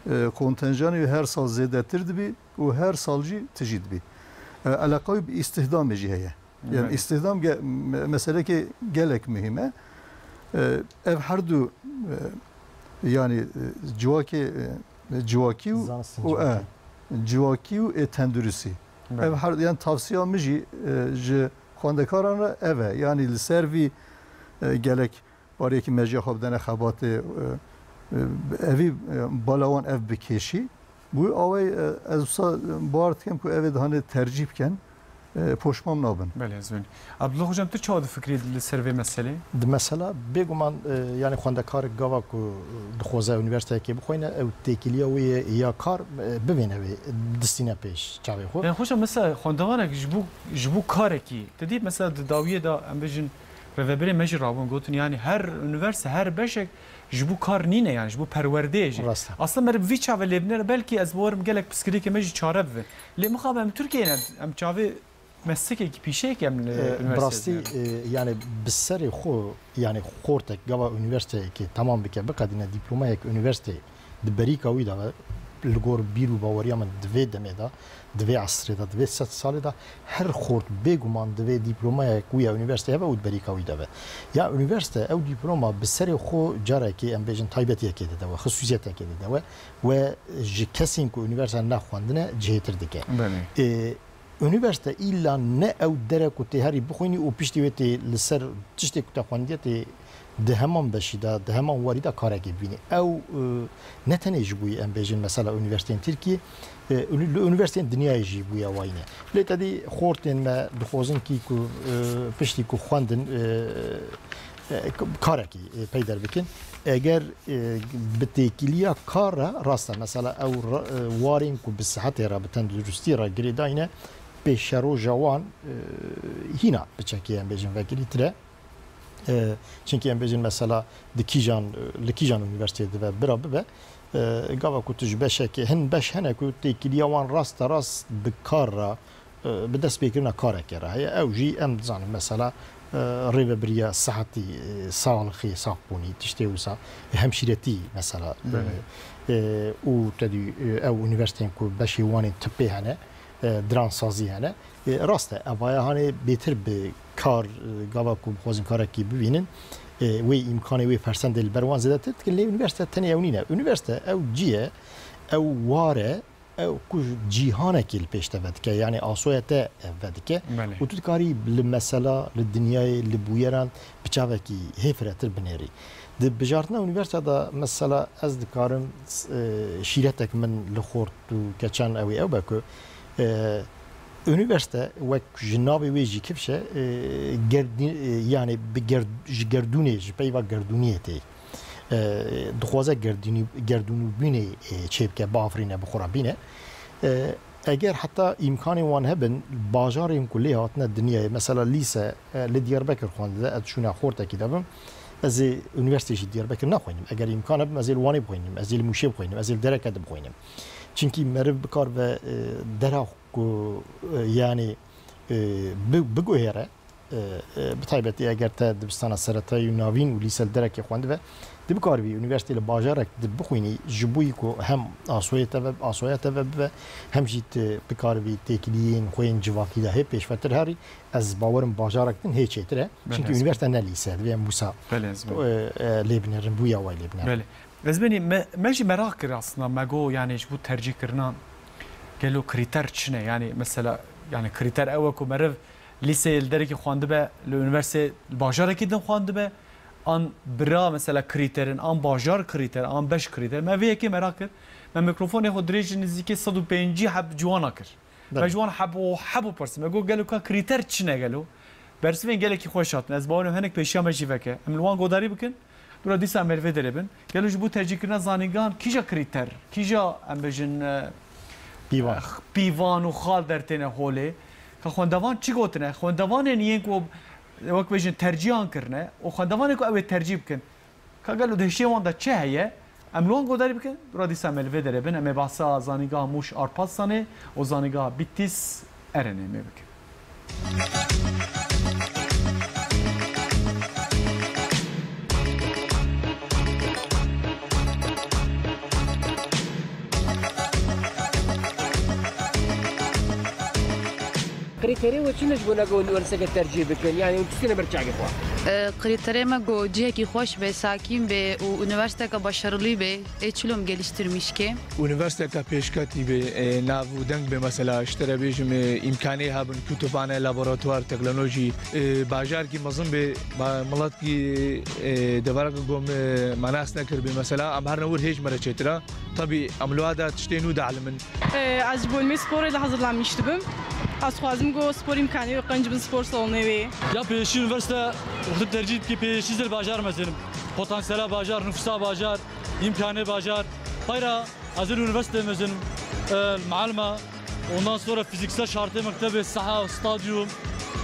E, kontenjanê wî her sal zêdetir dibî û her sal jî tijî dibî. E, eleqa wî bi îstihdamê jî heye. Yani Belê. Îstihdam ge-, me-, meselekê gelek muhîm e. E, ev her du, e, yani, e, civakê, e, civakî û, Zanistên û, e, civakî. Civakî û ê tenduristî. Belê. Ev her, yani tavsiya min jî, e, ji xwendekaran re ev e. Yani li ser vî, e, gelek pariyekî meciya xwe bidene xebatê, e, e, evî, e, bala wan ev bikêşî. Bi wî awayî, e, ez wisa bawer dikim ku ev ê dihanê tercîh bikin, e, poşman nabin. Belê, ez win. Abdullah hocam, tu çawa difikirî li ser vê meselê? Di mesela bêguman, e, yani xwendekarek gava ku dixwaze unîversîteyekê bixwîne, ew têkiliya wê ye ya kar, e, bibîne wê, distîne pêş çavê xwe. Yani hocam, mesela xwendevanek ji bo, ji bo karekî, tu dî mesela di dawiyê de em bêjin rêvebirê me jî rabûn gotin, yani her unîversîte, her beşek ji bo kar nîne, yani ji bo perwerdeyê jî. Rast e. Aslında meriv vî çave lê binêre, belkî ez bawerim gelek pirsgirêkê me jî çare bibin. Lê mixabin em Tirkiyeyê ne, em çavê meslekekî, pîşeyekî em li Ee, bi unîversîteyê rastî, dinêrin. Ee, yani bi serê xwe, yani xortek gava unîversîteyekê temam bike, biqedîne dîplomayek unîversîteyê di berîka wî de ve, li gor bîr û baweriya min di vê demê de, di vê esrê de, di vê sed salê de, her xort bêguman divê dîplomayek wî ya unîversîteyê hebe û di berîka wî de be. Ya unîversîte ew dîploma bi serê xwe carekê, em bêjin, taybetiyekê dide we, xisûsiyetekê dide we, we ji kesên ku unîversîte nexwendine cihêtir dike. Belê. Ê, unîversîte îlla ne ew dere ku tê herî bixwînî û piştî wê tê li ser tiştê ku te xwendiye tê di heman beşî de, di heman warî de karekê bibînî. Ew, e, ne tenê ji bo, em bêjin, mesela unîversîteyên Tirkiyê, e, unî-, li unîversîteyên dinyayê jî bûye wayne. Lê te dî xortên me dixwazin kî ku, e, piştî ku xwendin, e, e, karekî, e, peyder bikin. Eger, e, bi têkiliya kar re, rast e, mesela ew ra-, e, warên ku bi sihetê re, bi tenduristî re girêdayî ne, pêşeroja wan, e, hîna piçekê, em bêjin, vekirîtir e. E, çimkî em bêjin mesela di kîjan, e, li kîjan unîversîteyê dibe, bira bibe, e, gava ku tu ji beşekê, hin beş hene ku têkiliya wan rasterast bi kar re, e, bi destpêkirina karekê re heye. Ew jî em dizanin mesela, e, rêvebiriya sihetî, e, saxlixî, saxbûnî, tiştê wisa, hemşîretî mesela, e, Belê. e, û te dî, e, ew unîversîteyên ku beşê wan ên tibê hene, e, diransazî hene. E, rast e, evaya hanê bêtir bi kar, e, gava ku bixwazin karekî bibînin, e, wê îmkanê wê fersendê li ber wan zêdetir dikin, lê unîversîte tenê ew nîne. Unîversîte ew cî ye, ew war e, ew ku cîhanekî li pêş te vedike, yanî asoya te vedike. Belê. Û tu dikarî li mesela, li dinyayê, li bûyeran bi çavekî hê firehtir binêrî. Di bijartina unîversîte de mesela ez dikarim, e, şîretek min li xort û keçan ew ê, ew be ku, e, unîversîte wek ji navê wê jî kifş e, e, gerdî-, e, yanî bi gerd-, ji gerdûnê, ji peyva gerdûniyê tê. E, dixwaze gerdînî-, gerdûnûbûnê, e, çêbike, biafirîne, bi xwe re bîne. E, eger heta îmkanên wan hebin, bajarên ku lê hatine dinyayê, mesela lîse, e, li Diyarbekir xwendibe, ez çûna xortekî de bim, ez ê unîversîteyê jî Diyarbekir nexwînim. Eger îmkan hebim, ez ê li Wanê bixwînim, ez ê li Mûşê bixwînim, ez ê li Dereke de bixwînim. Çimkî meriv bikaribe, e, dera ku, e, yanî, e, bi-, biguhêre, e, e, bi taybetî eger te dibistana seretayî û navîn û lîse li Derekê xwendibe, tu bikaribî unîversîteyê li bajarek di bixwînî, ji bo ku hem asoyê te ve, asoya te ve bibe, hem jî tu bikaribî têkiliyên xwe yên civakî de hê pêşvetir herî, ez bawerim bajarek din hê çêtir e. Belê, Çimkî ez unîversîte ne lîse, divê em wisa, Belê, ez e, e, lê binêrin, bûya wayî lê binêrin. Belê. Ez benî me, me jî meraq kir aslında, me got, yani ji bo tercîhkirina gelo krîter çi ne? Yani mesela, yani krîter ew e ku meriv lîseyê li derekî xwendibe, li unîversîteyê li bajarekî din xwendibe, an bira mesela krîterin, an bajar krîter, an beş krîter. Me vê yekê meraq kir. Me mîkrofonê xwe dirêj nizîkê sed û pêncî heb ciwana kir. Belê. Me ji wan hebo hebo pirsin. Me got, gelo ka krîter çi ne gelo? Bersivên gelekî xweş hatin. Ez bawerim hinek pêşiya me jî veke. Em li wan godarî bikin. Dûra dîsa em li vê derê bin. Gelo ji bo tercîhkirina zanîngehan kîja krîter, kîja, em bêjin, e, Pîvan. eh, pîvan û xal dertêne holê? Ka xwendevan çi gotine? Xwendevanên yên ku wek bêjin tercîhan kirine û xwendevanê ku ew ê tercîh bikin. Ka gelo di hişê wan de çi heye? Em li wan godarî bikin. Dûra dîsa em li vê derê bin. Em ê behsa zanîngeha Mûş Arpaslanê û zanîngeha Bîtîs Erenê me bikin. Krîterê we çi ne ji bo neke unîversîteke tercîh bikin? Yanî hûn tiştê ne ber çavê xwe? E, krîterê me ku cihekî xweş be, sakîn be û unîversîteke başarılî be, ê çilo em geliştirmiş ke. Unîversîteke pêşketî be, e, nav û deng be, mesela, ji te re bêjim, e, îmkanê hebin, kutubane, laboratuwar, teknolojî, e, bajarekî mezin be, ba-, miletkî, e, devereke ku me nas nekiribê, mesela, em herine wir hêj me re çêtir e. Tabî, em li wa de tiştê nû dielimin. Ee, ez ji bo ilmê sporê de hazırlanmış dibim. Ez dixwazim ku spor îmkanê wê qenc bin spor salonê wê. Ya pêşî unîversîte wextê tercîh dikî pêşî zir bajar mezenim. Potansiyela bajar, nüfusa bajar, îmkanê bajar. Hayra ez ê unîversîte mezenim. Ee, muallima. Ondan sonra fiziksel şartê mektebê, saha, stadyum.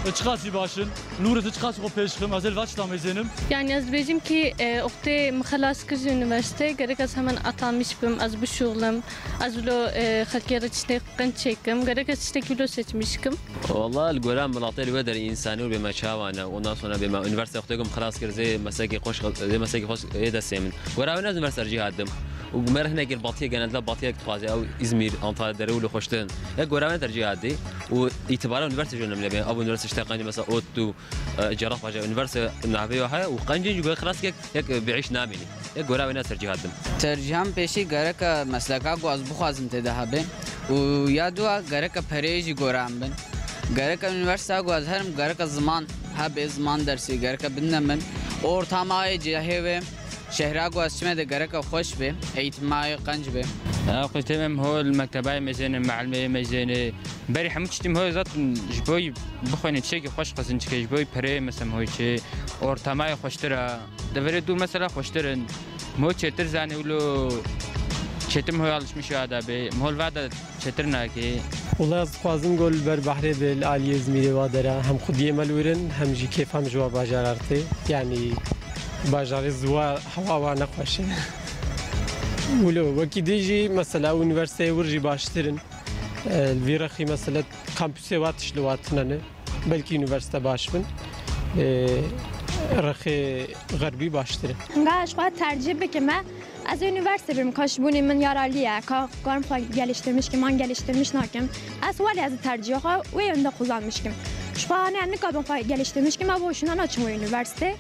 E, çiqasî baş in. Nûrê te çiqasî xwe pêş xim. Ez ê li va çita mêzênim. Yani ez dibêjim ki, e, wextê min xelas kir ji unîversîtê, gerek ez hemen atanmiş bim, ez bişuxlim, ez wilo, e, xelkê re tiştê qenc çêkim, gerek ez tiştekî wilo seçmiş kim. Walla li gora milatê li wê derê însanî û bê me çawa ne. Ondan sonra bê me unîversîte wextê ku min xelas kir, zê meslekê xweş, zê meslekê xweş ê destê min. Gora wê ne ez unîversîte tercîh hatim. Û me re hinekî li Batiyê genellikle Batiyek dixwaze, ew Îzmîr, Antalya derê wilo xweştir in. Yek gora wê ne tercîh hatî û îtibara unîversîte jî önemli be. Ev unîversîte tiştê qencî, mesela ODTÜ, e, Cerrahpaşa, unîversîte navê ya heye û qencî jî gora xilas kek, yek, e, bi îş namînî. Yek gora wê ne tercîh hatim. Tercîhan pêşî gereke mesleka ku ez bixwazim tê de hebe û ya dua gereke pereyê jî gora em bin. Gereke unîversîte ku ez herim gereke ziman hebe, ziman dersî gereke bidine min. Ortama yê cihê wê. Şehra ku ez çime de gereke xweş be, eğitim ayê qenc be. Ew qîtê em ho li mektebayê mezêne, meelmeyê mezêne. Berî hemû tiştî ho zaten ji bo bixwînî tiştekî xweş qezinc ke, ji bo pereyê mesela ho çi, ortamayê xweştir e. Deverê dû mesela xweştir in. Mo çêtir zanî wilo çêtir ho alışmış ya da be. Mo li va da çêtir nake. Wela ez dixwazim ku li ber behrê be, li aliyê Îzmîrê wa dera, hem xwediyê me li wir in, hem jî kêfa min ji wa bajar re tê. Yanî bajarê ziwa, hewa wa ne xweş e. Wilo wekî dî jî mesela unîversîteyê wir jî baştir in. E, li vî rexî mesela kampusê wa tişt li wa tune ne. Belkî unîversîte baş bin. E, rexê xerbî baştir e. Hinga ez xwe tercîh bikim e. Ez ê unîversîte birim, ka ji bûnê min yararlî ye, ka karim xwe geliştirmiş kim, an geliştirmiş nakim. Ez welê ez tercîha xwe wê yönde kullanmiş kim. Ji xwe, hani, em nikabin xwe geliştirmiş kim, ev boşuna naçim wê unîversîte.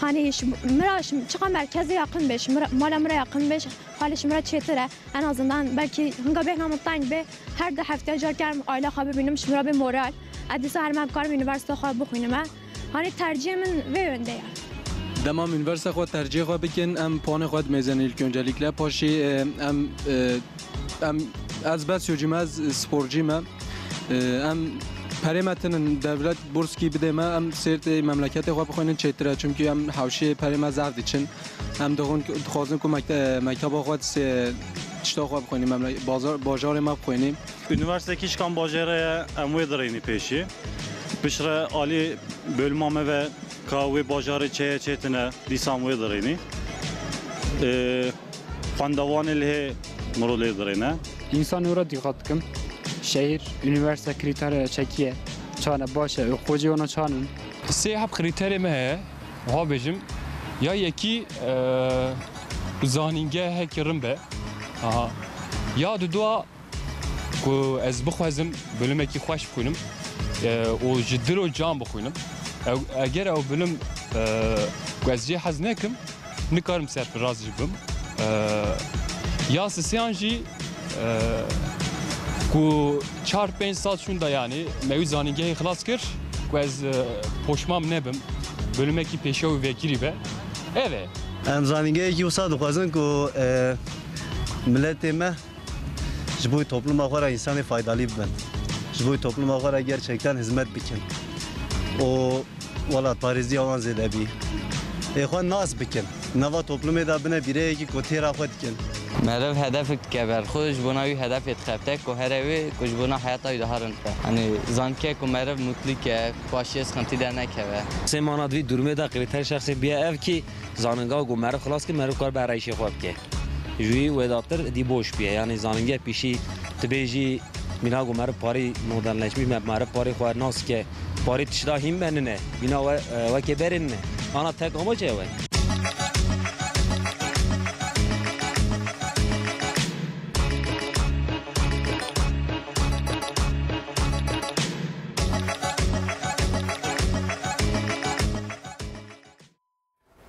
Hani, ji min re, ji, çiqa merkezê yaqin be, ji min re, mala min re yaqin be, ji, halê ji min re çêtir e. En azından belkî hinga bêhna min teng be, her du hefte car kerem aile xwe bibînim, ji min re bê moral. Ez dîsa herim em karim unîversîte xwe bixwînim e. Hani tercihê min vê yönde ye. Dema em unîversîte xwe tercihê xwe bikin, em puanê xwe dimêzin ilk öncelikle. Paşî, e, em, e, em, ez bes yocî me, ez sporcî me. E, em perê me tinin, devlet burskî bidê me, em sêrtê memleketê xwe bixwînin çêtir e. Çimkî em hewşê perê me zaf diçin. Em dixwin, dixwazin ku mekte-, mekteba xwe se-, tişta xwe bixwînî, memle-, bazar, bajarê me bixwînî. Unîversîte kîşkan bajarê ye, em wê dirênî pêşî. Piştre alî bölüma me ve ka wê bajarê çeye çêtine, dîsa em wê dirênî. Ee, xwendevanê lihê miro lê dirêne. Însan ora dîqat dikim. Şehir, unîversîte krîterê çekiye. Çane baş e, û xwecê wana çanin. Sê heb krîterê me heye. Wiha bêjim, ya yekî, e, zanîngeh heke rin be. Aha. Ya dudua ku ez bixwazim bilimekî xweş bixwînim, e, û ji dil û can bixwînim. Ew, eger ew bilim, e, ku ez jê hez nekim, nikarim serfiraz jî bim. E, ya sisiyan jî, e, ku çar pênc sal şûnda, yanî me wî zanîngehê xilas kir, ku ez, e, poşman nebim, bilimekî pêşiya wî vekirî be. Ev e. Em zanîngehekî wisa dixwazin ku, e, miletê me ji bo topluma xwe re însanê faydalî bibin. Ji bo topluma xwe re gerçekten hizmet bikin. Û welatparêziya wan zêde bî. Ê xwe nas bikin. Nava toplumê de bine bîreyekî ku têra xwe dikin. Meriv hedefek dike ber xwe, ji bona wî hedefê dixebite ku here wê ku ji bona heyata wî daha rind be. Hani zanike ku meriv mutlî ke, xweşiyê sixintî dernekeve. Sê mana di vî durumê de krîter şexsê bîye ev kî zaninga ku meriv xilas kir, meriv kar bi ereyşê xwe bike. Ji wî wêdatir dî boş bûye. Yanî zanîngeh pîşî tu bêjî mîna ku meriv parî modernleşmiş, me meriv parî xwe nas ke, parî tişta hîn be nine. Mîna we, e, weke berê nine. Ana tek amace ew e.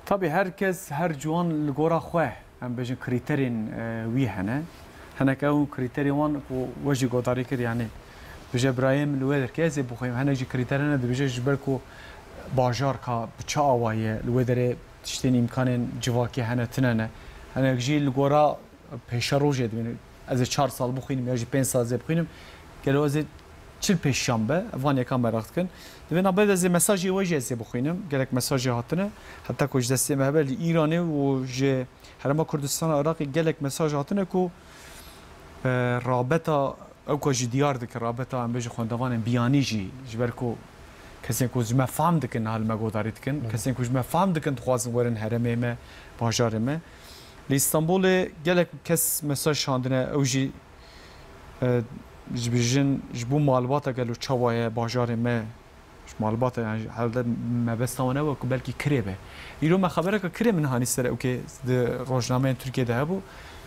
Tabî her kes, her ciwan li gora xwe, em bêjin krîterên, e, wî hene. Hinek ew krîterên wan ku we jî godarî kir, yanî bije birayê min li wê derkê ez ê bixwînim. Hinek jî krîter hene, dibêje ji ber ku bajar ka bi çi awa ye, li wê derê tiştên îmkanên civakî hene, tune ne. Hinek jî li gora pêşerojê dibînin. Ez ê çar sal bixwînim ya jî pênc sal ez ê bixwînim. Gelo ez ê çi pêşiyan be? Van yeka meraq dikin. Di vê navbeyê de ez ê mesajê we jî ez ê bixwînim. Gelek mesajê hatine. Heta ku ji destê me hebe li Îranê û ji Herêma Kurdistana Iraqê gelek mesaj hatine ku, e, rabeta ew ku jî diyar dike, rabeta em bêjin xwendevanên biyanî jî, ji ber ku kesên ku ji me fam dikin, niha li me godarî dikin, Hı hı. kesên ku ji me fam dikin dixwazin werin herêmê me, bajarê me. Li Îstanbulê gelek kes mesaj şandine, ew jî, e, ji bijin, ji bo malbata gelo çawa ye bajarê me, ji malbata, yani, helde mebesta wan ew e ku belkî kirê be. Îro me xebereke kirê min hanî ser ewkê di rojnameyên Tirkiyê de hebû.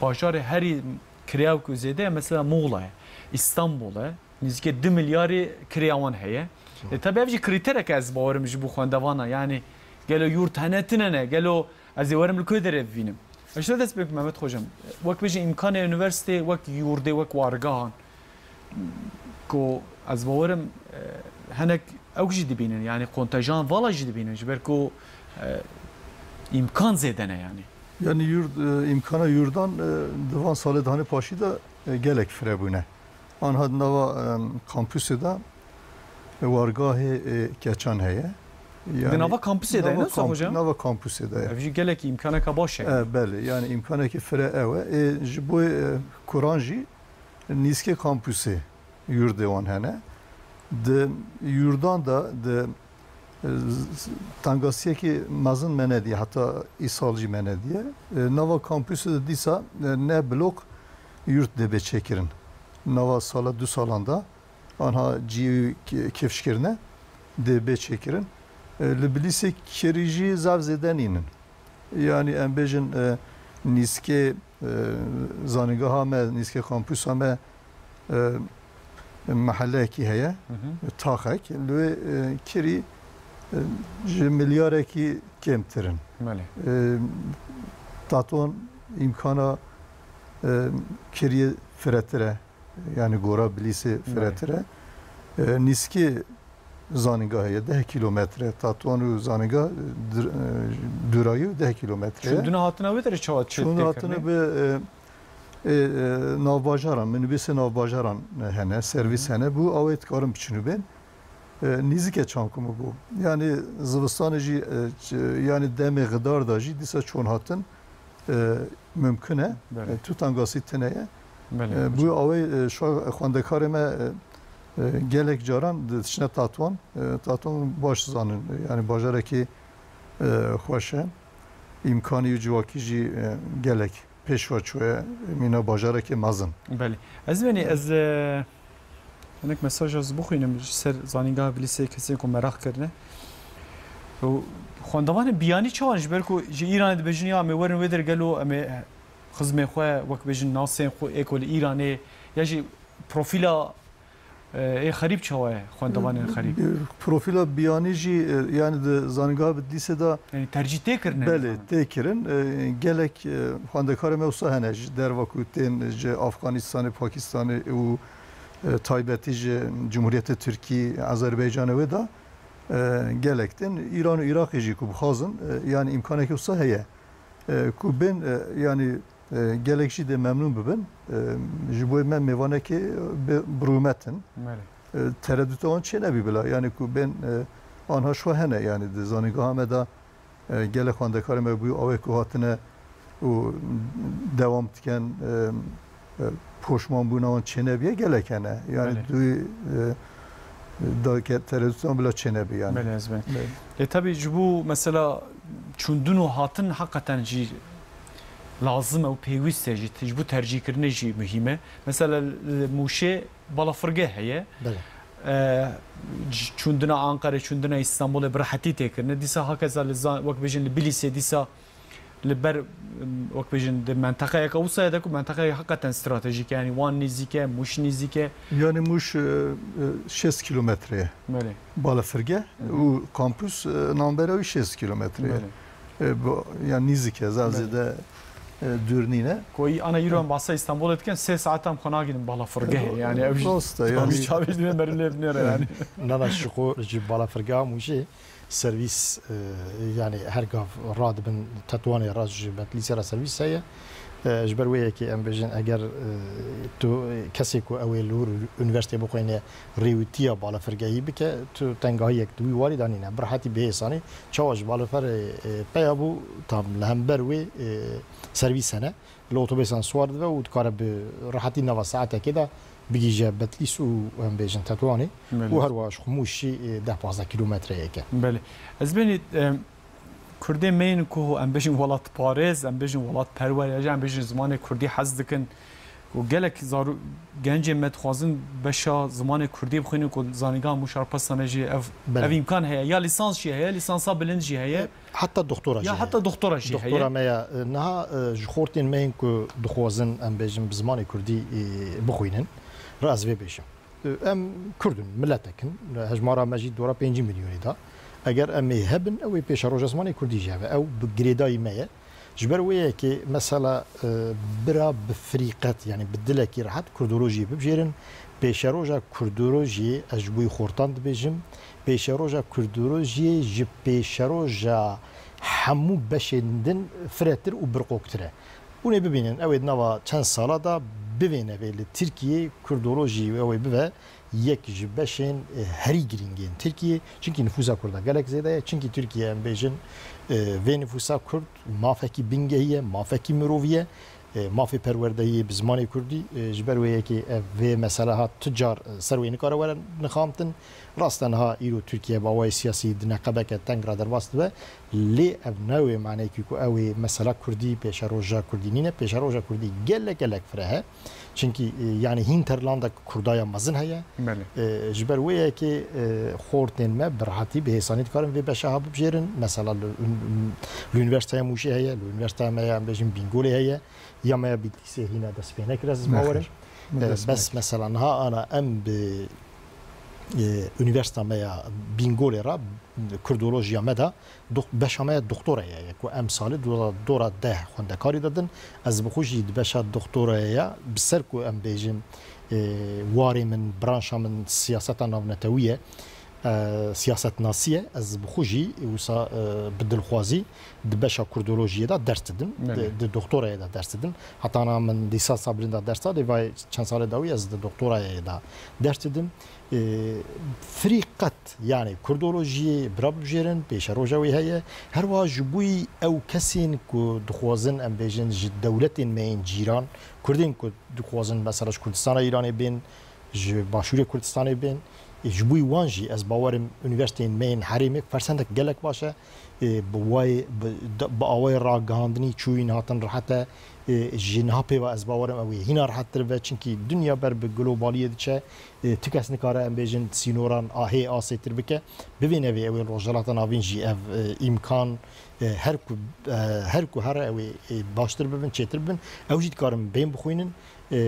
Bajarê herî kirêya ku zêde ye, mesela Muğla ye, Îstanbul e, nêzîkê du milyarê kirêya wan heye. Lê tabi ev jî krîtereke ez bawerim ji bo xwendevana, yani gelo yurt hene tune ne, gelo ez ê werim li ku derê bivînim. Ez ji te dest pê bikim Mehmet Hocam. Wek bêjin îmkanê unîversîtê, wek yurdê, wek wargehan ku ez bawerim, e, hinek ew jî dibînin, yani kontenjan vala jî dibînin, ji ber ku, e, îmkan zêde ne yani. Yani yurd, e, îmkana yurdan, e, di van salê dane paşî de, e, gelek fire bûne. Anha di nava, e, kampusê de, e, wargahê, e, keçan heye. Di nava kampusê de ye, ne wisa hocam? Nava kampusê de ye. Ev jî gelekî îmkaneka baş e. E, belê, yani îmkanekî fire ew e. E, ji bo, e, kuran jî nîskê kampusê yurdê wan hene. Di yurdan de, di, e, z-, z-, tengasiyekî mezin me nediye, heta îsal jî me nediye. E, nava kampusê de dîsa, e, neh blok yurt dê bê çêkirin. Nava sala du salan de anha cî ke-, kêfşkirine dê bê çêkirin. E, li Bilîsê kirî jî zaf zêde nînin. Yani em bêjin, e, nîskê, e, zanîngeha me, nîskê kampusa me, e, meheleyekî heye, Hı hı. taxek, li wê, e, kirî, e, ji milyarekî kêmtir in. Belê. E, Taton îmkana, e, kiriyê firetir e. Yani gora Bilîsê Belê. firetir e. E, nîskê zanîngahê ye deh kîlometre. Tatwan û zanîngah dir-, e, dûrayî û deh kîlometre ye. Çûndina hatina wê derê çawa çê Çûndina tê hatina kirinê? bi, e, e, e, navbajaran, minibêsê navbajaran hene, servîs Hı hı. hene. Bû awê dikarin biçin û bên. E, nîzike çankumu bû. Yani zivistanê jî, e, ç-, yani demê xidar da jî dîsa çûn hatin, e, mumkin e. Belê. E, tu tengasî tune ye. Belê, E, hocam. bû awê, e, şo xwendekarê me, e, e, gelek caran di-, diçine Tatwan. E, Tatwan baş zanin. Yani bajarekî, e, xweş e. Îmkanî û civakî jî, e, gelek pêşva çûye. Mîna bajarekê mezin. Belê. Ez benî, ez, e, hinek mesaj ez bixwînim ji ser zanîngeha Bilîsê kesên ku meraq kirine. Û xwendevanên biyanî çawa ne? Ji ber ku ji Îranê dibêjin ya em ê werin wê der gelo em ê xizmê xwe wek bêjin nasên xwe ê ku li Îranê ya jî profîla, e, ê xerîb çawa ye xwendevanên xerîb? Profîla biyanî jî, e, yani di zanîngeha Bilîsê de Yani tercîh tê kirine Belê, insanın. tê kirin. E, gelek, e, xwendekarê me wisa hene ji derva ku tên ji Afganistanê, Pakistanê û, e, taybetî ji Cumhuriyetê Tirkî, Azerbaycanê wê de, e, gelek tên. Îran û Iraqê jî ku bixwazin, e, yani îmkanekî wisa heye. E, ku bên, e, yani, e, gelek jî dê memnûn bibin. E, ji bo me mêvanekê bi, bi rûmet in. Belê. E, tereduta wan çênebî bila. Yani ku bên, e, anha şo hene, yani di zanîngeha me de, e, gelek xwendekarê me bû, awê ku hatine û dewam dikin, e, e, poşman bûna wan çênebiye, gelek hene. Yani Belê. duyî, e, da ke teredutan bila çênebî yani. Belê, ez bê. Belê. E, tabii ji bo mesela çûndin û hatin hakikaten jî lazim e û pêwîst e jî, ji bo tercîhkirinê jî muhîm e. Mesela li Mûşê balafirgeh heye. Belê. E, ç-, çûndina Anqerê, çûndina Îstanbulê bi rehetî tê kirine. Dîsa hakeza li Za-, wek bêjin li Bilîsê, dîsa li ber, wek bêjin di menteqeyeke wisa ye de ku menteqeyeke hakikaten stratejîk e. Yani Wan nêzîk e, Mûş nêzîk e. Yani Mûş, e, e, şêst kîlometre ye. Belê. Balafirgeh Hı hı. û kampus, e, navbera wî şêst kîlometre ye. Belê. E, bu, yani nîzik e, zaf Belê. zêde, e, dûr nîne. Ku yî ana îro em bahsa Îstanbulê dikin, sê saet em xwe nagînin balafirgehê. Yani ev jî Rost e, yani. Çavêj dine merim lê binêre yani. Nana şixo ji balafirgeha Mûşê servîs, e, yani her gav radibin Tetwanê re ji Betlîsê re servîs heye. E, ji ber wê yekê em bêjin eger, e, tu, e, kesê ku ew ê li wir unîversîteyê bixwîne rêwîtiya balafirgehî bike, tu tengahiyek di wî warî de nîne. Bi rehetî bi hêsanî çawa ji balaferê, e, peya bû, tam li hember wê, e, servîs hene. Li otobêsan siwar dibe û dikare bi rehetî nava saetekê de bigihîje Betlîs û em bêjin Tetwanê Belê. û herwiha ji Xumûşî, e, deh pazdeh kîlometreyek e. Belê. Ez benî, e, Kurdê me yên ku em bêjin welatparêz, em bêjin welatperwer ya jî em bêjin zimanê Kurdî hez dikin. Ku gelek zarû-, gencên me dixwazin beşa zimanê Kurdî bixwînin ku Zanîngeha Mûş Arpasane jî ev, Belê. ev îmkan heye. Ya lîsans jî heye, lîsansa bilind jî heye. Heta doktora jî Ya heye. heta doktora jî Doktora heye. me ya, e, niha, e, ji xortên me yên ku dixwazin em bêjin bi zimanê Kurdî, e, bixwînin, re ez vê bêjim. E, em Kurd in, miletek in. Hejmara me jî dora pêncî milyonê de. Eger em ê hebin, ew ê pêşeroja zimanê Kurdî jî hebe. Ew bi girêdayî me ye. Ji ber wê yekê mesela, e, bira bi firîqet, yani bi dilekî rehet Kurdolojiyê bibijêrin. Pêşeroja Kurdolojiyê ez ji bo xortan dibêjim. Pêşeroja Kurdolojiyê ji pêşeroja hemû beşên din firehtir û birqoktir e. Hûn ê bibînin, ew ê di nava çend sala de bivê nevê li Tirkiyê Kurdolojî ew ê bibe yek ji beşên, e, herî girîngên Tirkiyê. Çinkî nifûsa Kurda gelek zêde ye. Çinkî Tirkiye, em bêjin, e, vê nifûsa Kurd mafekî bingehî ye, mafekî mirovî ye. E, mafê perwerdehiyê bi zimanê Kurdî, e, ji ber wê yekê ev vê mesele hat tu car, e, ser wê nikare were nixamtin. Rast e niha îro Tirkiye bi awayê siyasî di neqebeke teng re derbas dibe. Lê ev ne wê maneyekî ku ew ê mesela Kurdî, pêşeroja Kurdî nîne. Pêşeroja Kurdî gelek gelek fireh e. Çinkî, e, yani hinterlandek Kurdaya mezin heye. Belê. E, ji ber wê yekê, e, xortên me bi rehetî, bi hêsanî dikarin vê beşa ha bibijêrin. Mesela li, li Unîversîteya Mûşê heye, li Unîversîteya me ya, em bêjin Bîngolê heye, ya me ya Bitlîsê hîna dest pê nekir, ez bawerim. Nexêr. E, Dest bes pê nekir. mesela niha ana em bi, e, Unîversîteya me ya Bîngolê re Kurdolojiya me de dok-, beşa me ya doktora ye, ye ku em salê dora, dora deh xwendekarî didin. Ez bi xwe jî di beşa doktorayê ya, bi ser ku em bêjin, e, warê min, branşa min siyaseta navnetewî ye, e, siyasetnasî ye. Ez bi xwe jî wisa, e, bi dilxwazî di beşa Kurdolojiyê de ders didim. Belê. Di, di doktorayê de ders didim. Heta niha min lîsansa bilind de ders da, lê vay çend salê dawî ez di doktorayê de ders didim. E, firîqet, yani Kurdolojiyê bira bibijêrin, pêşeroja wê heye. Herwiha ji bo ew kesên ku dixwazin, em bêjin, ji dewletên me yên cîran, Kurdên ku dixwazin, mesela ji Kurdistana Îranê bên, ji Başûrê Kurdistanê bên, e, ji bo wan jî ez bawerim unîversîteyên me yên herêmê fersendek gelek baş e. E, bi wayê, bi, da-, bi awayê ragihandinî çûyîn hatin rehet e. E, ji niha pê ve ez bawerim ew ê hîna rehettir ve, çinkî dinya ber bi globaliyê diçe. E, ti kes nikare, em bêjin, sînoran a hê asê tir bike. Bi vê nevê ew ê li Rojhilata Navîn jî ev, e, îmkan, e, her ku, e, her ku here ew ê, e, baştir bibin, çêtir bibin. Ew jî dikarin bên bixwînin. E,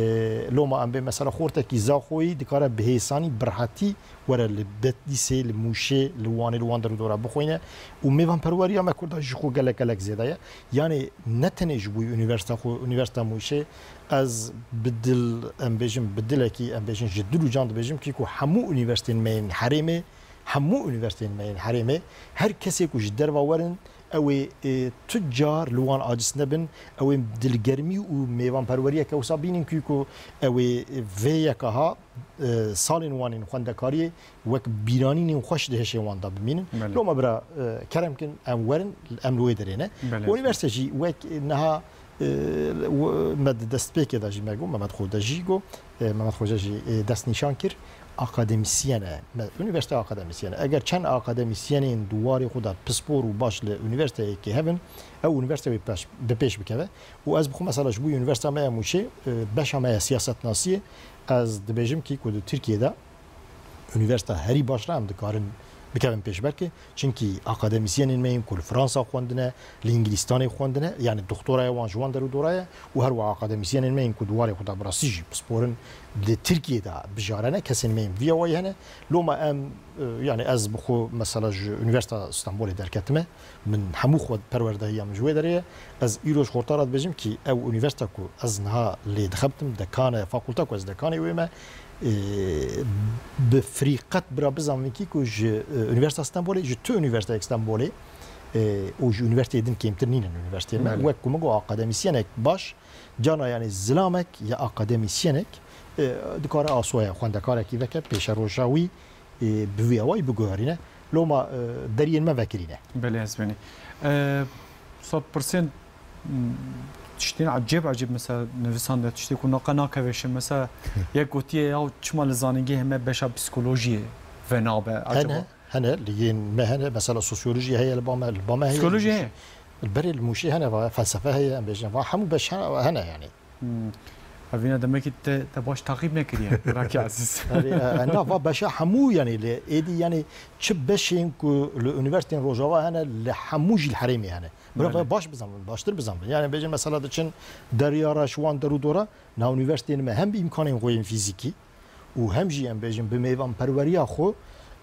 loma em bê mesela xortekî Zaxoyî dikare bi hêsanî, bi rehetî were li Betlîsê, li Mûşê, li Wanê, li wan derûdora bixwîne. Û mêvanperweriya me Kurda jî xwe gelek gelek zêde ye. Yani ne tenê ji bo unîversîta xwe, Unîversîta Mûşê, ez bi dil, em bêjin, bi dilekî, em bêjin, ji dil û can dibêjim kî ku hemû unîversîtên me yên herêmê, hemû unîversîtên me yên herêmê, her kesê ku ji derve werin, ew ê, e, tu car li wan aciz nebin, ew ê dilgermî û mêvanperweriyeke wisa bînin kî ku ew ê, e, vê yeka ha, e, salên wan ên xwendekariyê wek bîranînên xweş di hişê wan de bimînin. Belê. Loma bira, e, kerem kin, em werin, em li wê derê ne. Belê. Unîversîte jî wek niha, e, w-, me di destpêkê de jî me got, Mehmet Xoce jî got, e, Mehmet Xoce jî, e, destnîşan kir, akademîsyen e. Me, unîversîte akademîsyen e. Eger çend akademîsyenên di warê xwe de pispor û baş li unîversîteyekê hebin, ew unîversîte wê pêş, bi pêş bikeve. Û ez bi xwe mesela ji bo unîversîteya me ya Mûşê, e, beşa me ya siyasetnasiyê, ez dibêjim kî ku di Tirkiyê de unîversîta herî baş re em dikarin bikevin pêşberkê. Çimkî akademîsyenên me yên ku li Fransa xwendine, li Îngilîstanê xwendine, yanî doktoraya wan ji wan derûdora ye û her wiha akademîsyenên me yên ku di warê xwe de bi rastî jî pisporin li Tirkiyê de bijare ne, kesên me yên vî awayî hene. Loma em, e, yanî ez bi xwe mesela ji Unîversîteya Stenbolê derketime, min hemû xwe perwerdehiya min ji wê derê ye. Ez îro ji xorta re dibêjim kî ew unîversîte ku ez niha lê dixebitim, dekane, fakulte ku ez dekanê wê me, e, bi firîqet bira bizanvînkî ku ji, e, Unîversîteya Stenbolê, ji tu unîversîteyek Stenbolê, e, û ji unîversîteyê din kêmtir nînin unîversîteyê me. Belê. Wek ku min got, akademîsyenek baş, cana yanî zilamek ya akademîsyenek, e, dikare asuya xwendekarekî veke, pêşeroja wî, e, bi vî awayî biguherîne. Loma, e, deriyên me vekirîne. Belê, ez benî. E, Sat pirsên, m, tiştên ecêb ecêb mesela nivisande, tiştê ku naqa nakeve şin. Mesela yek gotiye, "Ya çima li zanîngehê me beşa psîkolojiyê venabe?" Acaba? Hene, hene, li yên me hene. Mesela sosyolojî heye li ba me, li ba me heye. Psîkolojî heye? Li berê li Mûşê hene, va felsefe heye, em bêjin, va hemû beş hene, hene yanî. Hmm. Evîna demekî te, te baş taqîb nekiriye, Birakî Ezîz. Erê, e, e, na, va beşa hemû, yanî, li êdî, yanî, çi beşên ku li unîversîteyên Rojava hene, li hemû jî li herêmê hene. Bira, belê, va baş bizanbin, baştir bizanbin. Yanî, bêjin, mesela, diçin derya re, ji wan derûdora, na unîversîteyên me hem bi îmkanên xwe yên fîzîkî, û hem jî em bêjin bi mêvanperweriya xwe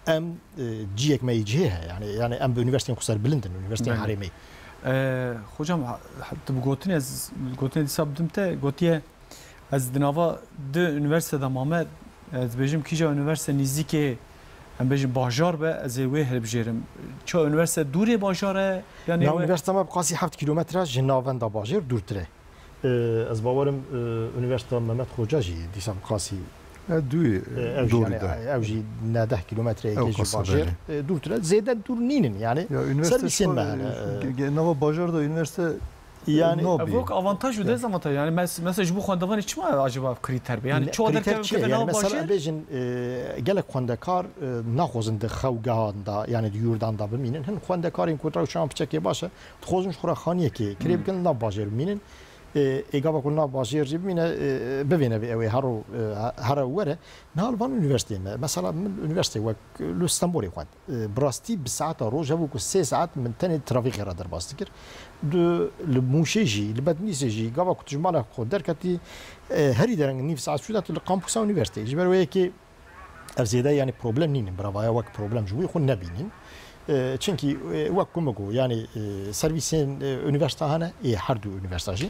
em, e, ciyek me yê cihê heye. Yani, yani em bi unîversîteyên xweserbilind in, unîversîteyên, belê, herêmê. E, hocam, ha, ha, tu bi gotinê, ez gotinê dîsa bidim te, gotiye, ez di nava du unîversîte de mame, ez dibêjim kîja unîversîte nîzîkê, em bêjin bajar be, ez ê wê hilbijêrim. Çawa unîversîte dûrê bajar e? Yani na we- unîversîte me bi qasî heft kîlometre ji navenda bajêr dûrtir e. E, ez bawerim, e, Unîversîteya Mehmet Xoca jî dîsa bi qasî, e, dû, e, ew jî, dorî yani, de, ew jî neh deh kîlometre yekê ji bajêr, e, dûrtir e. Zêde dûr nînin yani. Ya, unîversîte servîsên me hene, e, ge-, ge-, nava bajar da unîversîte, yani, nabî. Ev wek avantaj û dezavantaj. Yani mes-, mesela ji bo xwendevanê çima acaba krîter be? Yani ne, çawa krîter derkeve çi ye? Keve yani nav mesela bajêr? Bêjin, e, gelek xwendekar, e, naxwazin di xewgehan da, yani di yurdan da bimînin. Hin xwendekarên ku rewşan piçekê baş e, dixwazin ji xwe re xaniyekê kirê, hmm, bikin, nav bajêr bimînin. E, ê gava ku nav bajêr jî bimîne, e, bivêne vê ew ê hero, e, here û were. Niha li van unîversîteyê me, mesela min unîversîteyê wek li Stenbolê xwend. E, bi rastî bi saeta roj hebû ku sê saet min tenê trafîkê re derbas dikir. Du, li Mûşê jî, li Bedlîsê jî, gava ku tu ji mala xwe derketî, e, herî dereng nîv saet çû de tu li kampusa unîversîteyê. Ji ber wê yekê ev zêde, yani, problem nînin, birava ya wek problem ji wî xwe nebînin. E, çimkî, e, wek ku min got, yani, e, servîsên, e, unîversîta hene, ê her du unîversîta jî,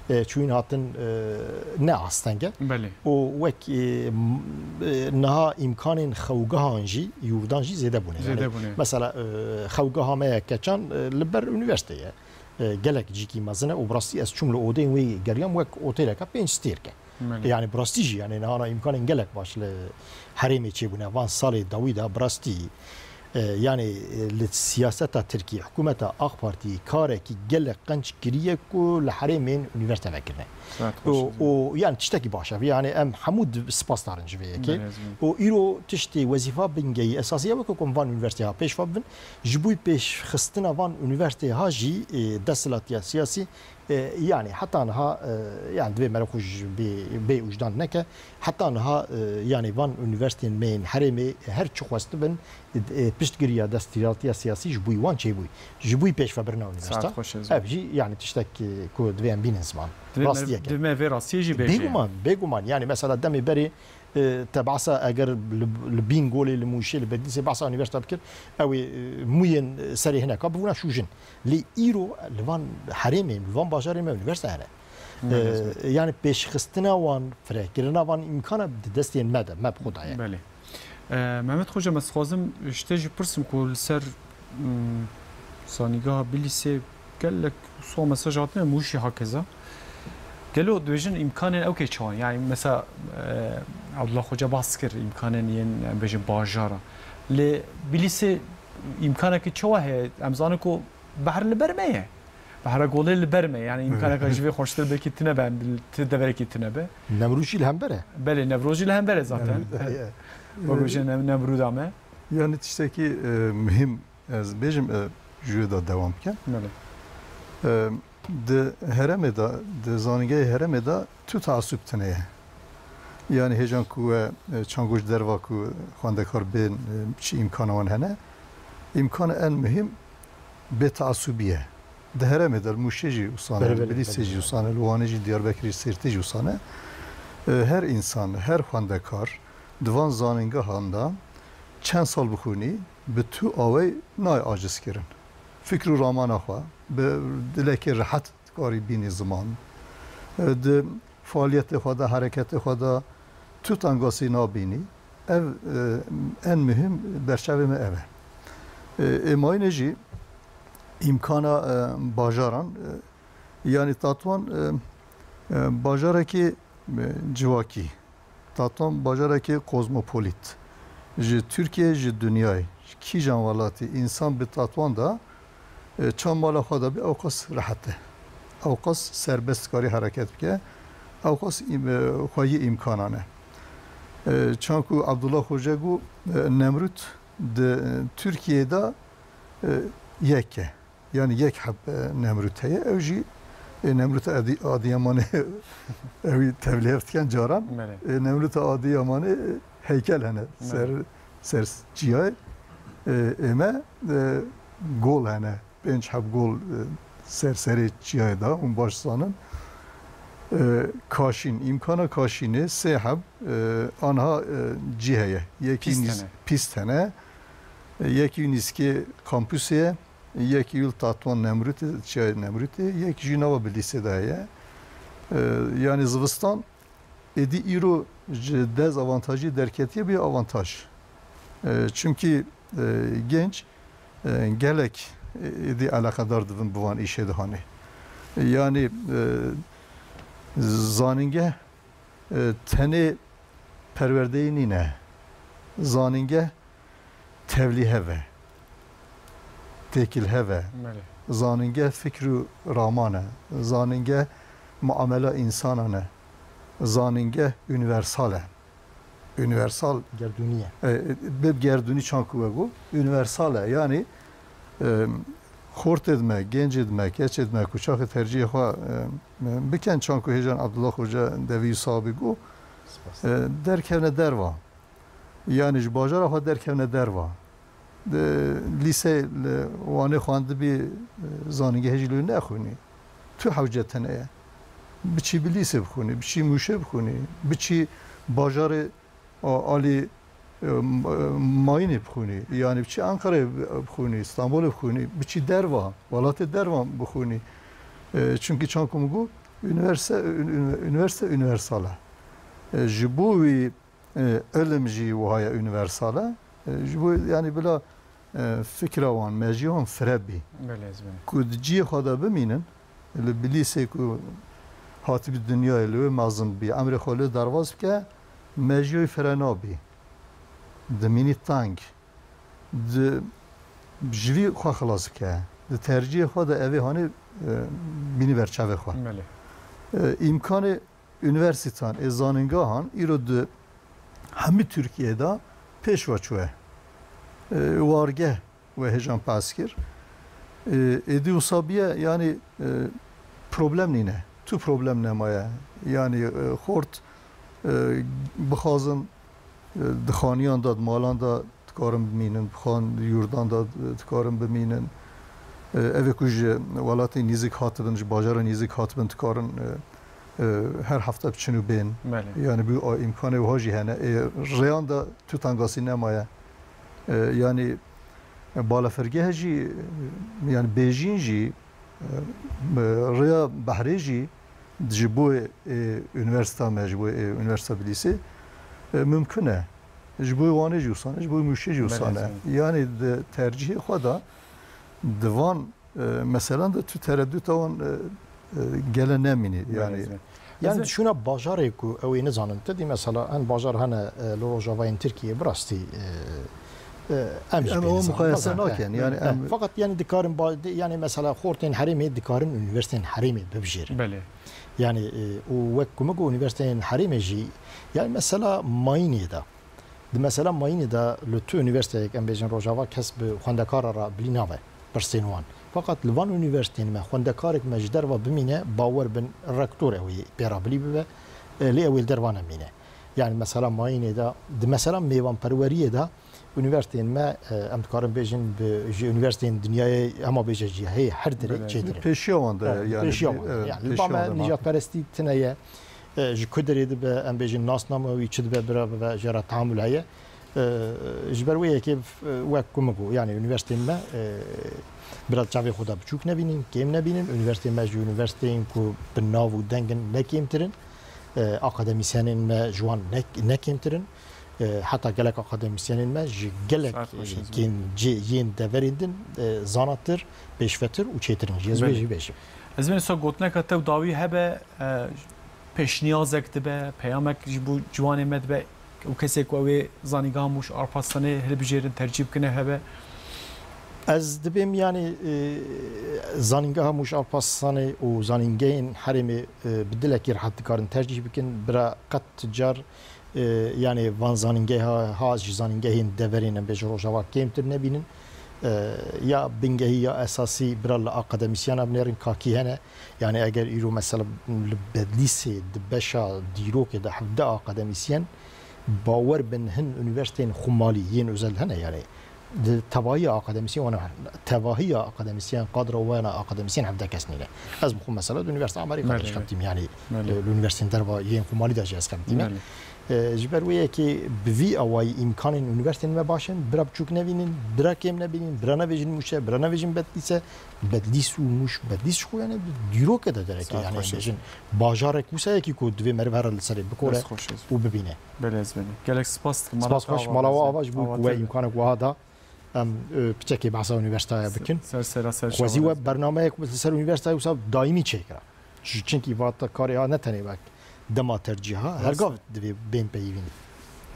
e, çûyîn hatin, e, ne asteng e. Belê. Û wek, e, m-, e, niha îmkanên xewgehan jî, yurdan jî zêde bûne. Zêde bûne. Yani, mesela, e, xewgeha me ya Keçan, e, li ber unîversîteyê ye. E, gelek cîkî mezin e û bi rastî ez çûm li odeyên wê geriyam wek otêleke pênc stêrk e. Belê. Yani bi rastî jî, yani niha îmkanên gelek baş li herêmê çêbûne. Van salê dawî de bi rastî, e, yani, e, li siyaseta Tirkî, hikûmeta AK Partî karekî gelek qenc kiriye ku li herêmên unîversîte vekirine. Saet xweş. Û, û yani tiştekî baş e. Yani em hemû di-, spas darin ji vê yekê. Belê, ez û îro tiştê wezîfa bingehî esasî ye weke ku em van unîversîteha pêş ve bibin. Ji bo pêşxistina van unîversîteha jî, e, desthilatiya siyasî, e, yani heta niha, e, yani divê meriv xwe ji bê, bê wijdan neke. Heta niha, e, yani van unîversîteyên me yên herêmê her çi xwestibin, e, piştgiriya desthilatiya siyasî ji bo wan çêbûyî. Ji bo pêşvebirina unîversîta. Saet xweş ez û. Ev jî yani tiştek, e, ku divê em bînin ziman. Divê me, rastiyek e, divê me vê rastiyê jî bêjin. Bêguman, bêguman. Yani mesela demê berê, e, te behsa eger li, li Bîngolê, li Mûşê, li Bedlîsê behsa unîversîta bikir, ew ê, e, mûyên serê hineka bibûna şûjin. Lê îro li van herêmê, li van bajarê me unîversîte hene. Belê. E, yani pêşxistina wan, firehkirina van îmkana di destên me de, me bi xwe daye. Belê. E, Mehmet Xoca, ez dixwazim ji te jî pirsim ku li ser, mm, zanîngeha Bilîsê gelek so mesaj hatine, Mûşî hakeza. Gelo dibêjin îmkanên ew kê çawa? Yani mesela, e, Abdullah Xoca bahs kir îmkanên yên, em bêjin, bajara. Lê Bilîsê îmkanekî çawa heye? Em zanin ku behr li ber me ye. Behra Golê li ber me. Yani îmkaneka ji vê xweştir belkî tine be, em ti deverekî tine be. Nemrûd jî li hember e. Belê, Nemrûd jî li hember e zaten. Nemrûd, e, e. Wek bêjin Nem-, Nemrûda me. Yani tiştekî, e, muhîm ez bêjim, e, ji wê de dewam bikim. Belê. E, di herêmê de, di zanîngehê herêmê de tu teasub tune ye. Yani hêjan ku we, e, çango ji derva ku xwendekar bên, e, çi îmkana wan hene, Îmkana en muhîm bêteasubî ye. Di herêmê de li Mûşê jî wisane, Belê, belê, li Bilîsê belê, jî belê. wisane, li Wanê jî, Diyarbekirê jî, Sêrtê jî wisane. E, her însan, her xwendekar di van zanîngehan de çend sal bixwînî, bi tu awey nayê acizkirin. Fikr û ramana xwe bi dilekê rehet dikarî bînî ziman. E, di faaliyetê xwe de, hereketê xwe de tu tengasî nabînî. Ev, e, en muhîm berçavê me ev e. E, ê mayînê jî îmkana, e, bajaran, e, yanî Tatwan, e, e, bajarekî, e, civakî, Tatwan bajarekî kozmopolît. Ji Tirkiyeyê, ji dinyayê, ji kîjan welatî însan bi Tatwan de, e, çend mala xwe de bî, ewqas rehet e. Ewqas serbest dikarî hereket bike. Ewqas îm-, e, xweyî îmkanan e. E, çanku Abdullah Xoce got, e, Nemrûd di, e, Tirkiyeyê de, e, yek e. Yanî yek heb, e, Nemrûd heye. Ew jî, e, Nemrûd Adî-, Adîyamanê ewî tevlîhev dikin caran. Belê. E, Nemrûd Adîyamanê, e, heykel hene. Belê. Ser, ser çiyayê. E, ê me, e, gol hene. Pênc heb gol, e, ser serê çiyayê de. Hûn baş zanin. E, kaşîn, îmkana kaşînê sê heb, e, anha, e, cî heye. Yekî Pîst nîz-, hene. pîst hene. E, yekî nîskê kampusê ye. Yek yûl Tatwan Nemrûtê, çiyayê Nemrûtê, yek jî nava Bilîsê de heye. E, yanî zivistan êdî îro ji dezavantajî derketiye bî avantaj. E, çimkî, e, genç, e, gelek, e, êdî eleqedar dibin bi van îşê de hanê. Yanî, e, zanîngeh, e, tenê perwerdeyî nîne. Zanîngeh tevlîhev e, têkilhev e. Belê. Zanîngeh fikr û raman e. Zanîngeh muamela însanan e. Zanîngeh unîversal e. Unîversal. Gerdûnî ye. E, e, bi gerdûnî çanku we got, unîversal e. Yanî, e, xortê dime, gencê dime, keçê dime, ku çaxê tercihê xwe, e, bikin, çanku hêjan Abdullah Xoca devî sabî got, Spas. e, derkevne derva. Yanî ji bajara xwe derkevne derva. Di lîseyê li Wanê xwendibî, e, zanîngehê jî li wê nexwînî. Tu hewce tenê ye. Biçî Bilîsê bixwînî, biçî Mûşê bixwînî, biçî bajarê a-, alî, e, m-, e, mayînê bixwînî. Yanî biçî Enqereyê bixwînî, Stenbolê bixwînî, biçî derva, welatê derva bixwînî. E, çimkî çanku min got, unîverse-, un-, un-, unîversîte unîversal e. E, ji bo wî E, ilim jî wiha ye, unîversal e. E, ji bo, yanî bila, e, fikra wan, mejiyê wan fire bî. Belê, ez bim. Ku di cihê xwe de bimînin, li Bilîsê ku hatibî dinyayê, li wê mezin bî, emrê xwe li wê derbas bike, mejiyê wî fire nabî. Dimînî teng. Di, ji vî xwe xilas bike. Di tercihê xwe de evê hanê, e, bînî ber çavê xwe. Belê. E, îmkanê Unîversîtan ê zanîngehan îro di hemî Tirkiyeyê de pêş ve çûye. E, wargeh ve hêjan behs kir. E, êdî wisa bîye, yanî, e, problem nîne. Tu problem nemaye. Yanî, e, xort, e, bixwazin, e, di xaniyan de, di malan de dikarin bimînin, bixwan di yurdan de, e, dikarin bimînin. E, evê ku ji welatê nîzik hatibin, ji bajara nîzik hatibin, dikarin, e, e, her hefte biçin û bên. Belê. Yanî bu a îmkanê wiha jî hene. E, rêyan de tu tengasî nemaye. E, yanî, e, balafirgeh jî, e, yanî bêjîn jî, e, rêya behrê jî ji bo, e, unîversîta me, ji bo, e, Unîversîta Bilîsê, e, mumkin e. Ji bo Wanê jî wisa ne, ji bo Mûşê jî wisa ne. Belê, tabii. Yanî di tercihê xwe de di van, e, meselan de tu tereduta wan, e, e, gele nemînî. Belê, yanî tabii. Yanî ez dişûna bajarê ku ew ê nizanin, tu dî mesela hin bajar hene, e, li rojavayên Tirkiyê bi rastî, e, e, em jî Em pê ew nizanin. Muqayese Bajar, nakin, e, yanî e, em Feqet yanî dikarin ba-, di-, yanî mesela xortên herêmê dikarin unîversîteyên herêmê bibijêrin. Belê. Yanî, e, û wek ku min got unîversîteyên herêmê jî, yanî mesela mayînê de, di mesela mayînê de li tu unîversîteyek, em bêjin Rojava, kes bi xwendekara re bilî nabe, pirsên wan. Feqet li van unîversîteyên me xwendekarek me ji derve bimîne, bawer bin rektor ew ê pê re bilî bibe, e, lê ew ê li derva nemîne. Yanî mesela mayînê de, di mesela mêvanperweriyê de, Unîversîteyên me, e, em dikarin bêjin, bi, ji unîversîteyên dinyayê, hema bêje jî heye her derê Belê. çêtir in. Pêşiya wan de, Evet, yani, pêşiya wan de. evet, Yani, li pêşiya ba me wan de. nîjadperestî tine ye. E, ji ku derê dibe, em bêjin nasname wî çi dibe, bira bibe, jê re teamul heye. E, ji ber wê yekê, e, wek ku min got, yani unîversîteyên me, e, bira çavê xwe de biçûk nebînin, kêm nebînin. Unîversîteyên me ji unîversîteyên ku bi nav û deng in ne kêmtir in. E, akademîsyenên me ji wan ne, ne kêmtir in. E, heta gelek akademîsyenên me ji gelek, Saet xweş, e, ez kên cê yên deverên din, e, zanatir, pêşvetir û çêtir in jî. Ez wê Belê. jî bêjim. Ez ê wisa gotineka te û dawî hebe, e, pêşniyazek dibe, peyamek ji bo ciwanê me dibe û kesê ku ew ê Zanîngeha Mûş Arpasanê hilbijêrin, tercîh bikine hebe? Ez dibêm, yani, e, Zanîngeha Mûş Arpasanê û zanîngehên herêmê, e, bi dilekî rehet dikarin tercîh bikin. Bira qet car, e, yani van zanîngeha ha ji zanîngehên deverên em bêjin Rojava kêmtir nebînin. E, ya bingehî ya esasî bira li akademîsyana binêrin kakî hene. Yani eger îro mesela li Bedlîsê di beşa dîrokê de hevdeh akademîsyen, bawer bin hin unîversîteyên xumalî yên özel hene, yani di tevahiya akademîsyen wana, tevahiya akademîsyen, kadra wana akademîsyen hevdeh kes nîne. Ez bi xwe mesela di Unîversîteya Amerîka de Belê, jî belê. xebitîm, yani, Belê. e, li unîversîteyên derva yên xumalî de jî ez xebitîme. Belê. E, ji ber wê yekê bi vî awayî îmkanên unîversîteyên me baş in, bira biçûk nebînin, bira kêm nebînin, bira nevêjin Mûşe, bira nevêjin Bedlîse, Bedlîs û Mûş, Bedlîs ji xwe yani di dîrokê de dereke, Saet yani xweş em olsun. bêjin bajarek wisa yekî ku divê meriv here li serê bikore Dest xweş olsun. û bibîne. Belê ez benî. Gelek spas dikim. Spas xweş, mala we ava ji bo ku we îmkanek wiha da em, e, piçekê behsa unîversîtaya bikin. Ser sera ser Xwezî çawa we ez benî. bernameyek li ser unîversîtaya wisa daîmî çêkira. Ji çinkî vata karê ha ne tenê wek dema tercîha, Rast. hergav divê bên peyivîn.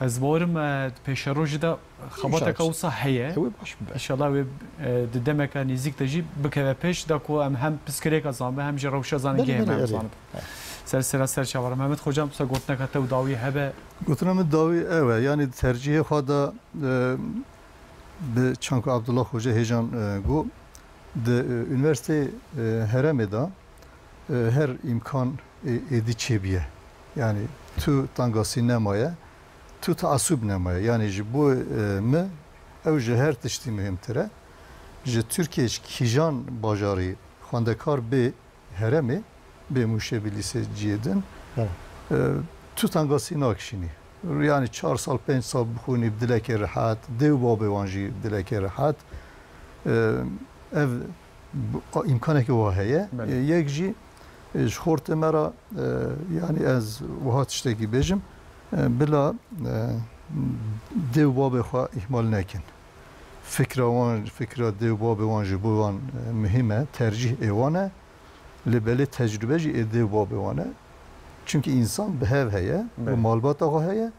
Ez bawerim, e, di pêşerojê de xebateka İnşallah. wisa heye. Ew ê baş bibe. Înşallah wê, e, di demeke nêzîk de jî bikeve pêş, da ku em hem piskirêka zanbe hem jî rewşa zanîngehê Belê, me belê, em belê. zanibin. Ser sera ser çawa re. Mehmet Xoca, wisa gotineka te û dawî hebe? Gotina min dawî ew e, yanî di tercîhê xwe de, e, bi çanku Abdullah Xoca hêjan, e, got, di, e, Unîversîteyê, e, Herêmê de, e, her îmkan, e, êdî çêbûye. Yanî tu tangasî nemaye, tu teasûb nemaye. Yanî ji bo, e, min ew ji her tiştî muhîmtir e. Ji Tirkiyê ji kîjan bajarî xwendekar bê herêmê, bê Mûşê, bê lîsê cihê din, Evet. e, tu tangasî nakişînî. Yanî çar sal, pênc sal bixwînî bi dilekê rehet, dê û babê wan jî bi dilekê rehet. E, ev bu-, îmkanekî wa heye. Belê. E, yek jî, e, ji xortê me re, e, yanî ez wiha tiştekî bêjim, e, bila, e, dê û babê xwe îhmal nekin. Fikra wan, fikra dê û babê wan ji bo wan, e, muhîm e, tercîh ê wan e. Lê belê tecrûbe jî ê dê û babê wan e. Çimkî însan bi hev heye, bi Belê. malbata xwe heye,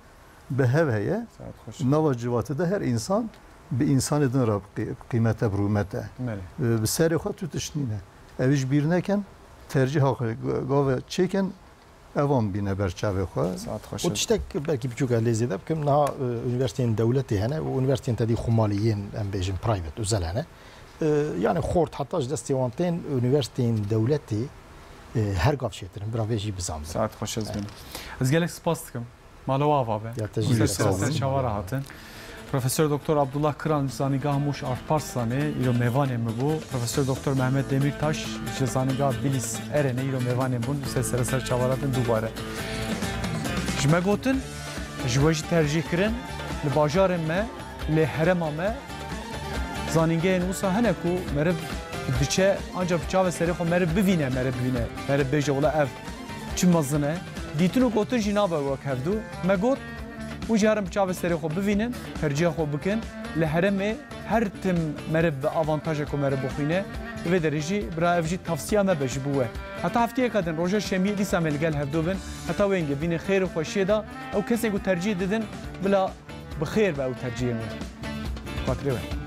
bi hev heye. Saet xweş. Nava civatê de her însan bi însanê din re qî-, qîmet e, bi rûmet e. Belê. Bi, bi serê xwe tu tişt nîne. Ew ji bîr nekin, tercîha xwe ga-, gave çêkin, evan bîne ber çavê xwe. Saet xweş. Û tiştek belkî biçûk ez lê zêde bikim, niha, e, unîversîteyên dewletê hene û unîversîteyên tedî xumalî yên, em bêjin, private, özel hene. E, yani xort heta ji destê wan tên, unîversîteyên dewletê, e, her gav çêtir in, bira vê jî bizanbin. Saet xweş ez bînim. Ez gelek spas dikim. Mala we ava be. Ya te jî Ser sağ olun. ser çawa re hatin. Profesor Doktor Abdullah Kiran, Zanîngeha Mûş Artparsanê, îro mêvanê min bû. Profesor Doktor Mehmet Demirtaş, ji Zanîngeha Bilîs Erenê, îro mêvanê bûn. Ser ser ser çawa re hatin dubare. Ji me gotin, ji we jî tercîh kirin, li bajarên me, lê herêma me, zanîngehên wisa hene ku meriv diçe, ancak bi çavê serê xwe meriv bivîne, meriv bivîne, meriv bêje, wela ev çi mezin e. Dîtin û gotin jî nabe wek hevdû. Me got, û jî herin bi çavê serê xwe bivînin, tercîha xwe bikin. Li herêmê her tim meriv bi avantaje ku meriv bixwîne. Di vê derê jî bira ev jî tavsiya me be ji bo we. Heta heftiyeka din, roja şemiyê dîsa me li gel hevdû bin. Heta wê hingê bînin xêr û xweşiyê de. Ew kesên ku tercîh didin, bila bi xêr be ew tercîhên we. Xatirê we.